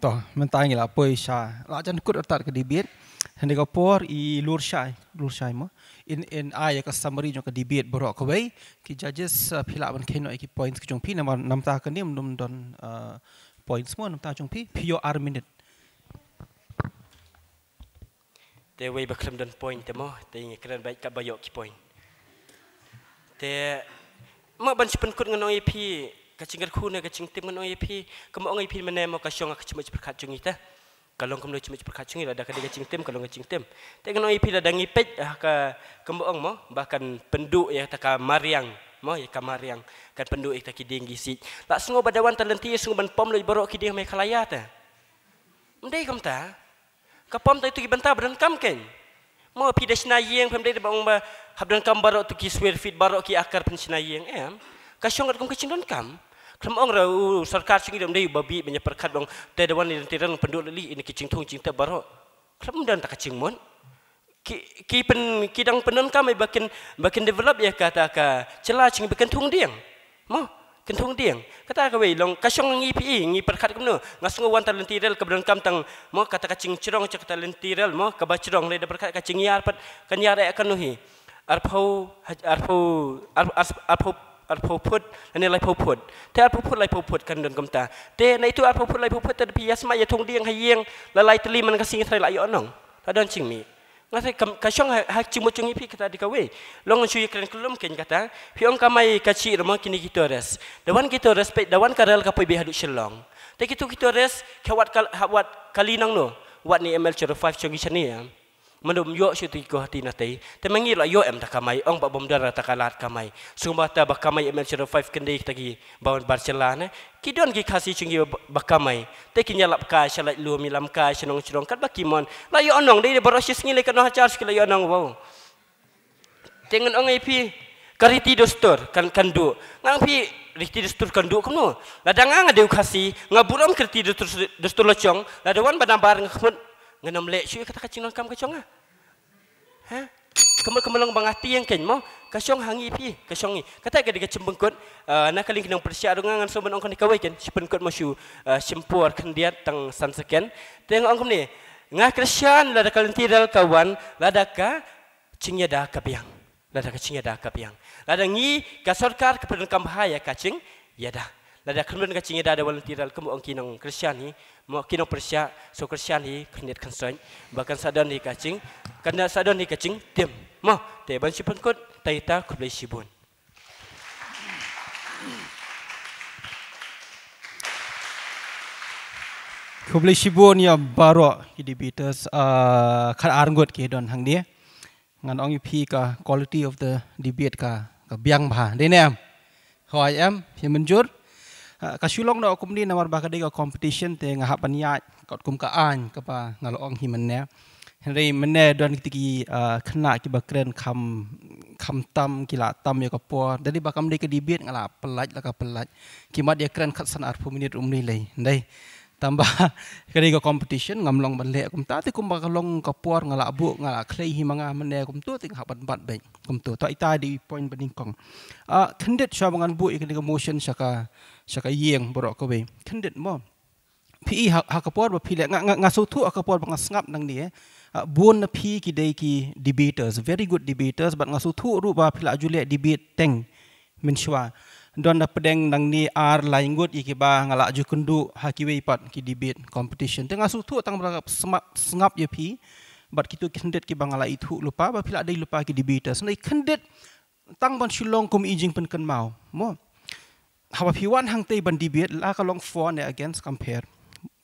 To, mynta ngi la poi sha la jan kut artat ka debate. Hynda ka por i lur shai, lur shai mo, in, in ai ïa ka summary jong ka debate baroh kawei. Ki judges, uh, phi lah ban kheiñ noh ïa ki points ki jong phi, namar namta kane ym don, uh, points mo, namta jong phi phi ïoh ar minit. Te wei ba khlem don point te mo, te ngi kren beit kaba ïoh ki point. Te mo ban shu pynkut ngan ong ïa phi, ka jingkyrkhu ne ka jingtim ngan ong ïa phi, kumba ong ïa phi mynne mo, ka shong ha ka jingmut jingpyrkhat jong ngi te. Ka long kumno jingmut jingpyrkhat jong ngi, lada ka dei ka jingtim ka long ka jingtim. Te ngan ong ïa phi, lada ngi peit ha ka, kumba ong mo, ba kan pynduh ïa kata ka mariang mo, ïa ka mariang, kan pynduh ïa kata ki dieng ki siej. La sngew ba da wan ta lynti sngew ban pom lut baroh ki dieng ha Meghalaya te. Ym dei kumta. Ka pom tang ïa kito ki bynta ba donkam keiñ. Mo phi da shna ïing, phim dei ba ong ba hap donkam baroh kito ki square feet, baroh ki akar phin shna ïing, em. Ka shong katkum ka jingdonkam. Khlem ong ruh u sorkar jong ngi ruh ym dei uba bih ban ïa pyrkhat ba ong te da wan lynti rel pynduh lili ïa kine ki jingthung jingtep baroh. Khlem don ta ka jingmut. Ki, ki pyn, ki dang pyndonkam ba kin, ba kin develop ïa kata ka jylla jong ngi, ba kin thung dieng. Mo, kin thung dieng. Kata kawei long, ka shong ngi phi, ngi pyrkhat kumno. Nga sngew wan ta lynti rel kaba donkam tang, mo, kata ka jingjrong jong kata lynti rel mo, kaba jrong, lada pyrkhat ka jingïar pat kan ïar eh kano hi. Arphew, arphew, ar-, ar-, arphew, arphew phut lane laiphew phut. Te arphew phut laiphew phut kan don kumta. Te na itu arphew phut laiphew phut te da phi ïa sma ïa thung dieng ha ïing la lai tylli man ka sngi, trai la ïoh nong. La don jingmih. Nga sngew ka, ka shong ha, ha jingmut jong ngi phi, kata dei kawei. Long shu ïa kren kyllum keiñ kata. Phi ong kamai kajih ruh mo kine ki tourist. Da wan ki tourist peit, da wan ka rel ka poi beit haduh Shillong. Te kito ki tourist ki hap wad kal-, hap wad kali nangno? Wad na i M L zero five jong ngi shane ïa. Mano ym ïoh shuh ïa kito ki Guwahati natei. Te ma ngi la ïoh em ta kamai, ong ba bym don ta ka lad kamai. Sngewbha ta ba kamai M L zero five, kynde kita ki ba wan bar jylla ne. Ki don ki Khasi jong ngi ba, ba kamai. Te kin ïalap kai sha Laitlum, ïalam kai sha Nongchrong, katba ki mon. La ïoh nong, dei baroh shi sngi lei katno hajar shuh ki la ïoh nong, wow. Te ngan ong ïa phi, ka riti dustur kan, kan duh. Nga ong phi, riti dustur kan duh kumno? Lada nga, nga dei u Khasi, nga burom ka riti dustur, dustur la jong, lada wan ba nabar nga khmut, ngan ym leh shuh ïa kata ka jingdonkam ka jong nga. Ha? Kumno, kumno long ba nga tieng keiñ mo? Ka shong ha ngi phi, ka shong ngi. Kata ka dei ka jingpynkut, ah, na ka liang ki nongpyrshah ruh nga ngan sngewbha ban ong kane kawei keiñ, shu pynkut mo shu, ah, shim por khyndiat tang san second. Te nga ong kumne, nga kyrshan lada ka lynti rel ka wan, lada ka jingïada ka biang. Lada ka jingïada ka biang. Lada ngi ka sorkar ka pyndonkam bha ïa ka jingïada. Lada khlem don ka jingïada da wan lynti rel, kumba ong ki nongkyrshan hi, mo ki nongpyrshah, sngewkyrshan hi khyndiat khynsoit ba kan sa don hi ka jing, kan sa don hi ka jingtim. Mo, te ban shu pynkut, tang ita, khublei shibun. Khublei shibun ïa baroh ki debaters, ah, khat ar ngut ki don hangne. Ngan ong ïa phi ka quality of the debate ka, ka biang bha. Dei ne em? Hooid em, phi mynjur? Ah, ka shu long noh kumne namar ba ka dei ka competition te nga hap ban ïaid katkum ka aiñ kaba nga la ong hi mynne. Hynrei mynne don kita ki, ah, khynnah kiba kren kham, kham tam, ki la tam ïa ka por. Dei ba kam dei ka debate nga la pyllait la ka pyllait. Ki mat ïa kren khatsan arphew minit ruh ym lei lei. Dei. Tangba ka dei ka competition ngam long ban leh kumta te kumba ka long ka por nga la buh nga la khlei hi ma nga mynne kumto te nga hap ban bat beit. Kumto. To ita dei point ba nyngkong. Ah, khyndiat shuwa ba ngan buh ïa kane ka motion sha ka, sha ka ïing baroh kawei. Khyndiat mo. Phi i ha, ha ka por ba phi leh, nga, nga, nga sngewthuh ha ka por ba nga sngap nangne, eh. Ah, bun na phi ki dei ki debaters, very good debaters, bad nga sngewthuh ruh ba phi la ju leh debate teng mynshuwa. Don da pdeng nangne ar lai ngut ïa kiba nga la ju kynduh ha kiwei pat ki debate competition. Te nga sngewthuh tang ba sma-, sngap ïa phi, bad kito ki khyndiat kiba nga la ithuh lypa, ba phi la dei lypa ki debaters. Hynrei khyndiat tang ban shu long kum i jingpynkynmaw. Mo. Haba phi wan hangtei ban debate, la ka long for ne against, compare.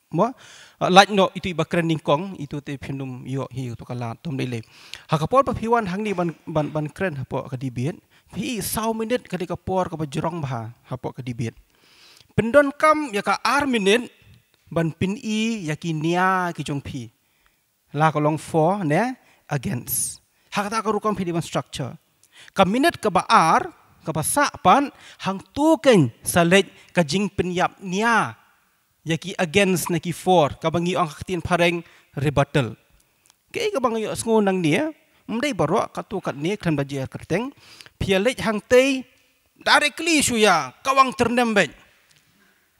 Mo, ah, lait noh itu iba kren nyngkong, itu te phin ym ïoh hi uto ka lad, to ym dei lei. Ha ka por ba phi wan hangne ban, ban, ban kren hapoh ka debate, phi i saw minit ka dei ka por kaba jrong bha hapoh ka debate. Pyndonkam ïa ka ar minit ban pyni ïa ki nia ki jong phi. La ka long for ne against. Ha kata ka rukom phi dei ban structure. Ka minit kaba ar, kaba sah pat, hangto kein sa leit ka jingpynïap nia ïa ki against ne ki for, kaba ngi ong ha ka ktien phareng rebuttal. Kaei kaba ngi ïohsngew nangne, ym dei baroh, katto katne khlem da jer kyrteng. Phi ïa leit hangtei, directly shu ïa kawang tyrnem beit.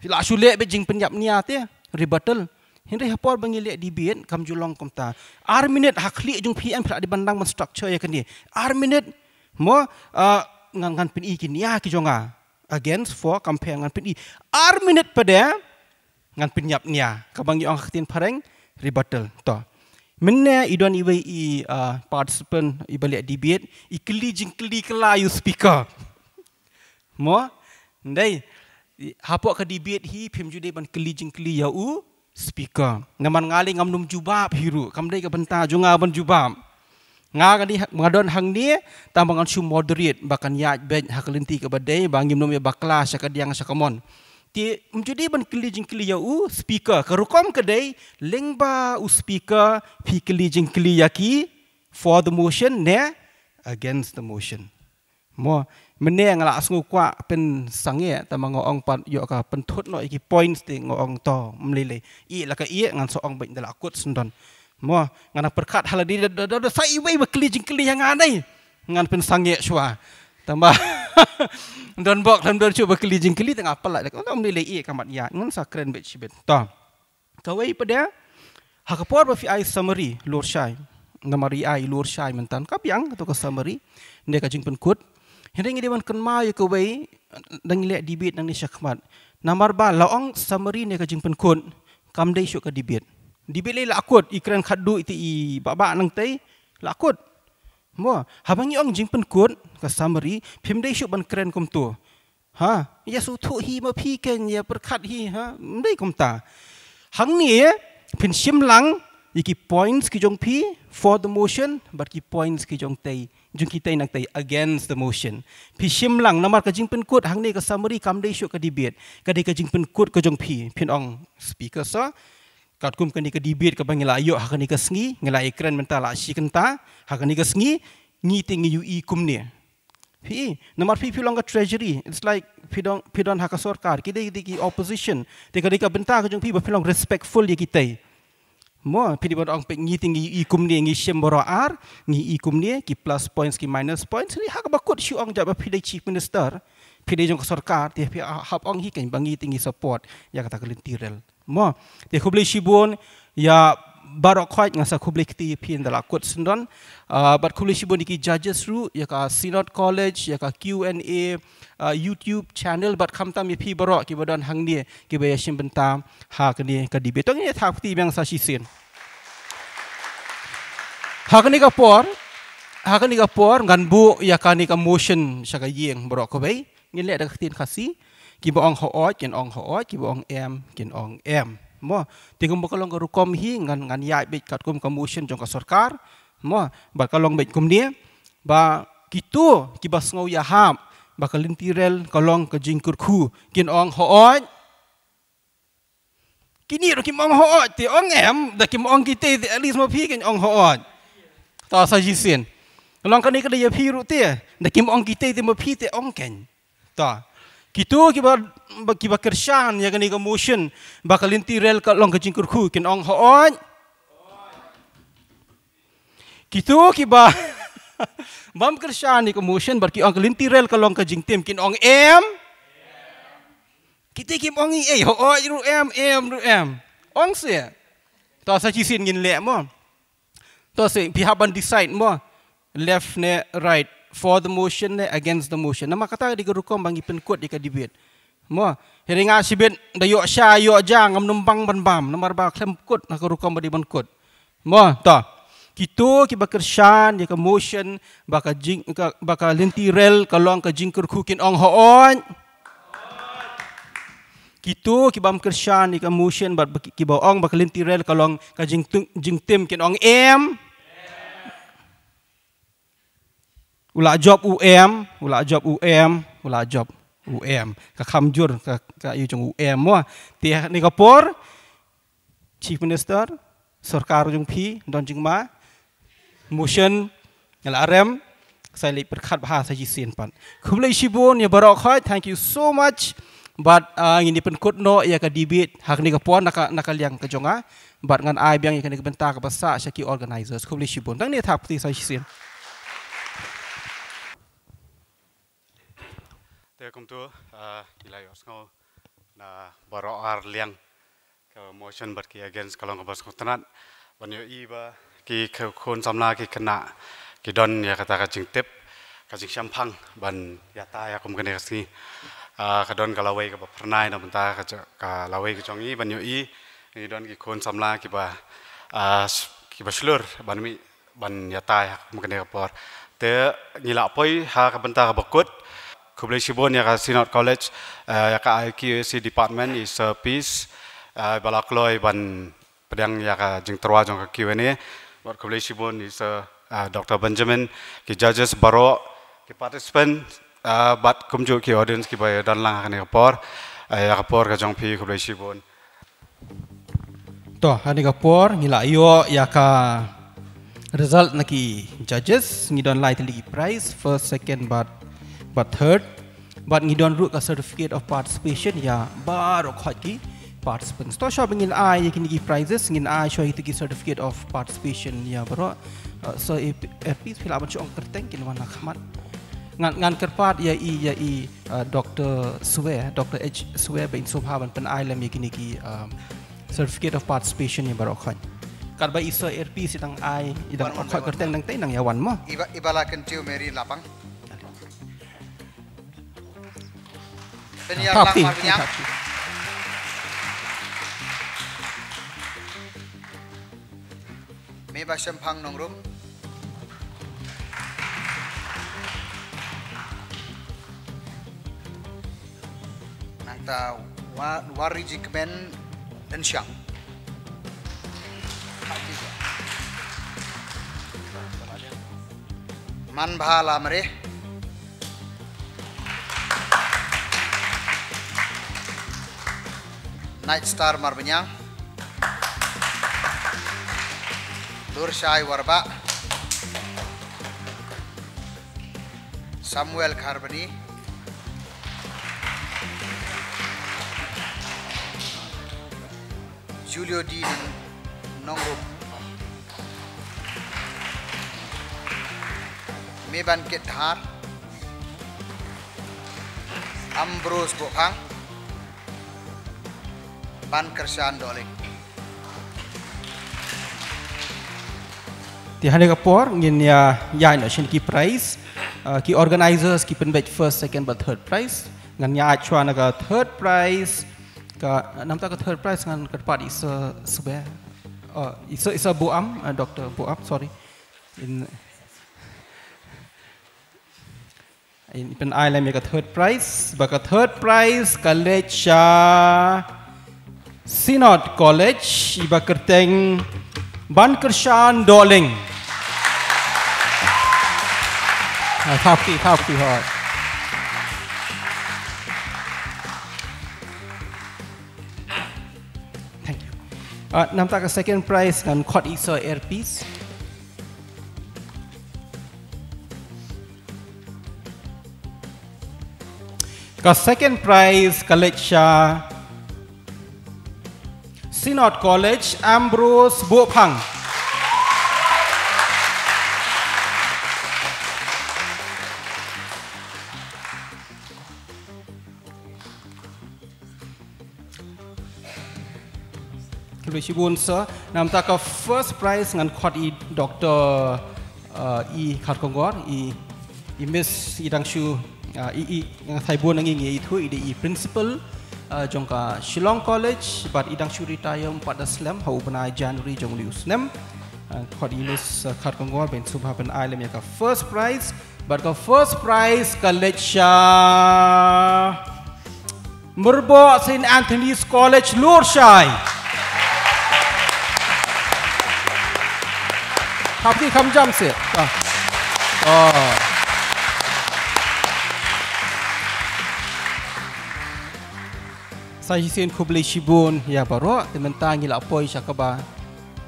Phi la shu leh beit jingpynïap nia te, rebuttal. Hynrei ha por ba ngi leh debate kam ju long kumta. Ar minit ha khlieh jong phi em phi la dei ban nang ban structure ïa kane. Ar minit mo, ah, ngan, ngan pyni ki nia ki jong nga. Against, for, compare, ngan pyni. Ar minit pat de ngan pynïap nia. Kaba ngi ong ha ka ktien phareng rebuttal. To. Mynne i don iwei i, ah, participant iba leh debate, i kylli jingkylli kylla ïa u speaker. Mo? Ndei. Hapoh ka debate hi phim ju dei ban kylli jingkylli ïa u speaker. Namar nga lei ngam nym jubab hi ruh. Kam dei ka bynta jong nga ban jubab. Nga ka dei ha-, nga don hangne, tang ba ngan shu moderate, ba kan ïaid beit ha ka lynti kaba dei, ba ngim nym ïa bakla sha ka diang sha ka mon. Te, ym ju dei ban kylli jingkylli ïa u speaker. Ka rukom ka dei, lyngba u speaker, phi kylli jingkylli ïa ki, for the motion, ne, against the motion. Mo, mynne nga la sngew kwah pynsangeh, tang ba nga ong pat ïoh ka pynthut noh ïa ki points te nga ong to, ym lei lei. Ïeh la ka ïeh, ngan sa ong beit ynda la kut syndon. Mo, ngan pyrkhat ha lade da, da, da, da sa iwei ba kylli jingkylli ïa nga nei. Ngan pynsangeh shuwa. Tang ba don bok, don shuwa ba kylli jingkylli te nga pynlait. Ym lei lei, ïeh ka mat ïa, ngan sa kren beit shibit. To. Kawei pat de, ha ka por ba phi ai summary, lur shai. Namar i ai lur shai mynta. Ka biang, kato ka summary. Ne ka jingpynkut. Hynrei ngi dei ban kynmaw ïa kawei, dang leh debate nangne shakhmat. Namar ba la ong summary ne ka jingpynkut. Kam dei shuh ka debate. Debate lei la kut, i kren khatduh ite i ba ba nangtei, la kut. Mo, haba ngi ong jingpynkut, ka summary, phim dei shuh ban kren kumto. Ha, ïa sngewthuh hi ma phi kein, ïa pyrkhat hi, ha, ym dei kumta. Hangne, phin shim lang, ïa ki points ki jong phi, for the motion, bad ki points ki jong tei, jong kitei nangtei, against the motion. Phi shim lang, namar ka jingpynkut, hangne ka summary, kam dei shuh ka debate. Ka dei ka jingpynkut ka jong phi, phin ong speaker so. Katkum kane ka debate kaba ngi la ïoh, ha kane ka sngi, ngi la ïa kren mynta la shi kynta, ha kane ka sngi, ngi te ngi ïohi kumne. Phi, namar phi phi long ka treasury. It's like phi don, phi don ha ka sorkar. Ki dei, dei ki opposition. Te ka dei ka bynta ka jong phi ba phi long respectful ïa kitei. Mo, phi dei ban ong peit ngi te ngi ïohi kumne, ngi shim baroh ar, ngi ïohi kumne, ki plus points, ki minus points. Ni ha kaba kut shu ong jait ba phi dei chief minister. Phi dei jong ka sorkar, te phi ha-, hap ong hi kein ba ngi te ngi support ïa kata ka lynti rel. Mo, te khublei shibun ïa baroh khoit, nga sa khublei kti ïa phi ynda la kut syndon. Ah, bad khublei shibun ïa ki judges ruh, ïa ka Synod College, ïa ka Q and A, ah, YouTube channel, bad khamtam ïa phi baroh kiba don hangne, kiba ïa shim bynta ha kane ka debate. To ngin ïa thap kti biang sa shisien. Ha kane ka por, ha kane ka por ngan buh ïa kane ka motion sha ka ïing baroh kawei. Ngin leh da ka ktien Khasi, kiba ong hooid, kin ong hooid, kiba ong em, kin ong em. Mo, te kumba ka long ka rukom hi ngan, ngan ïaid beit katkum ka motion jong ka sorkar. Mo, bad ka long beit kumne. Ba kito kiba sngew ïahap ba ka lynti rel ka long ka jingkyrkhu kin ong hooid. Kine ruh kim ong hooid, te ong em, da kim ong kita te at least ma phi kin ong hooid. To sa shisien. Long kane ka dei ïa phi ruh te, da kim ong kita te ma phi te ong ken. To. Kito kiba, ba, kiba kyrshan ïa kane ka motion ba ka lynti rel ka long ka jingkyrkhu kin ong hooid. Kito kiba bym kyrshan ïa ka motion bad ki ong ka lynti rel ka long ka jingtim kin ong em. Kita kim ong ei, hooid ruh em, em ruh em. Ong se. To sa shisien ngin leh mo. To se phi hap ban decide mo. Left ne right, for the motion ne against the motion. Namar kata ka dei ka rukom ba ngi pynkut ïa ka debate. Mo, hynrei nga shibit da ïoh sha ïoh ja ngam nym bang ban bam namar ba khlem kut ha ka rukom ba dei ban kut. Mo, to. Kito kiba kyrshan ïa ka motion ba ka jing, ka, ba ka lynti rel ka long ka jingkyrkhu kin ong hooid. Kito kibym kyrshan ïa ka motion bad ba ki, kiba ong ba ka lynti rel ka long ka jingtung, jingtim kin ong em. U la jop u em, u la jop u em, u la jop u em. Ka kham jur ka, ka ïa jong u em mo. Te ha kane ka por Chief Minister, sorkar jong phi don jingma, motion nga la rem, sa leit pyrkhat bha sa shisien pat. Khublei shibun ïa baroh khoit, thank you so much. Bad, ah, ngin ïa pynkut noh ïa ka debate ha kane ka por na ka, na ka liang ka jong nga. Bad ngan ai biang ïa kane ka bynta kaba sah sha ki organizers. Khublei shibun. Tang ne thap kti sa shisien. Te kumtu, ah, ngi la ïohsngew na baroh ar liang ka motion bad ki against ka long kaba sngewtynnat. Ban ïohi ba ki kh-, khun samla ki khynnah ki don ïa kata ka jingtip, ka jingshemphang ban ïatai ha kum kane ka sngi. Ah, ka don ka lawei kaba phyrnai na bynta ka j-, ka lawei ka jong ngi ban ïohi ngi don ki khun samla kiba, ah, s-, kiba shlur ban mih ban ïatai ha kum kane ka por. Te ngi la poi ha ka bynta kaba kut. Khublei shibun ïa ka Synod College, eh, ïa ka I Q A C department, i Sir Peace, eh, ba la kloi ban pdiang ïa ka jingtyrwa jong ka Q and A. Bad khublei shibun i Sir, eh, Doctor Benjamin, ki judges baroh, ki participant, eh, bad kumjuh ki audience kiba ïadon lang ha kane ka por, eh, ïa ka por ka jong phi khublei shibun. To, ha kane ka por ngi la ïoh ïa ka result na ki judges, ngi don lai tylli ki prize, first, second bad, bad third. Bad ngi don ruh ka certificate of participation ïa baroh khoit ki participants. To shuwa ba ngin ai ïa kine ki prizes, ngin ai shuwa ïa ki certificate of participation ïa baroh. Uh, so, eh, eh, please phi lah ban shu ong kyrteng kin wan ha khmat. Ngan, ngan kyrpad ïa i, ïa i, uh, Doctor Swe, Doctor H Swe ba in sngewbha ban pyn-ai lem ïa kine ki, um, certificate of participation ïa baroh khoit. Katba i Sir Peace i dang ai, i dang khot kyrteng dang tei nang ïa wan mo. Iba, iba la kyntiew Mary Lapang. Pynïar lang Marbaniang. Me ba shemphang Nongrum. Nangta wa, Wariji Kmen Dynshang. Manbha Lamre. Night Star Marbaniang. Lurshai Warbah. Samuel Kharbani. Julio D Nongrum. Meban Kit Dhar. Ambrose Bophang. Ban Kyrshan Dohling. Te ha kane ka por ngin ïa, ïa ïa shen ki prize, uh, ki organizers ki pynbeit first, second bad third prize. Ngan ïa ai shuwa na ka third prize. Ka, namta ka third prize ngan kyrpad i Sir Swe. Uh, i Sir, i Sir Buam, uh, Doctor Buam, sorry. In, in pyn-ai lem ïa ka third prize, ba ka third prize ka leit sha Synod College, i ba kyrteng Ban Kyrshan Dohling. Ah, thaw kti, thaw kti hoi. Thank you. Ah, namta ka second prize ngan khot i Sir Airpeace. Ka second prize ka leit sha Synod College, Ambrose Buhphang. Khublei shibun Sir. Namta ka first prize ngan khot i Doctor, uh, i Kharkongor, i, i Miss i dang shu, uh, i, i, nga thait bun na ngi ngi ithuh, i dei i principal, uh, jong ka Shillong College, bad i dang shu retire ym pat da slem ha u bnai January jong une u snem. Uh, khot i Miss, uh, Kharkongor ban sngewbha ban ai lem ïa ka first prize. Bad ka first prize ka leit sha Myrboh Saint Anthony's College Lurshai. Hap ki kham jam se. Ah. Oh. Sa shisien khublei shibun ïa baroh, te mynta ngi la poi sha kaba,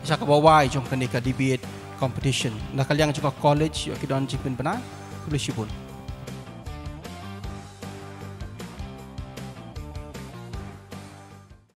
sha kaba wai jong kane ka debate competition. Na ka liang jong ka college ïoh ki don jingpynbna. Khublei shibun.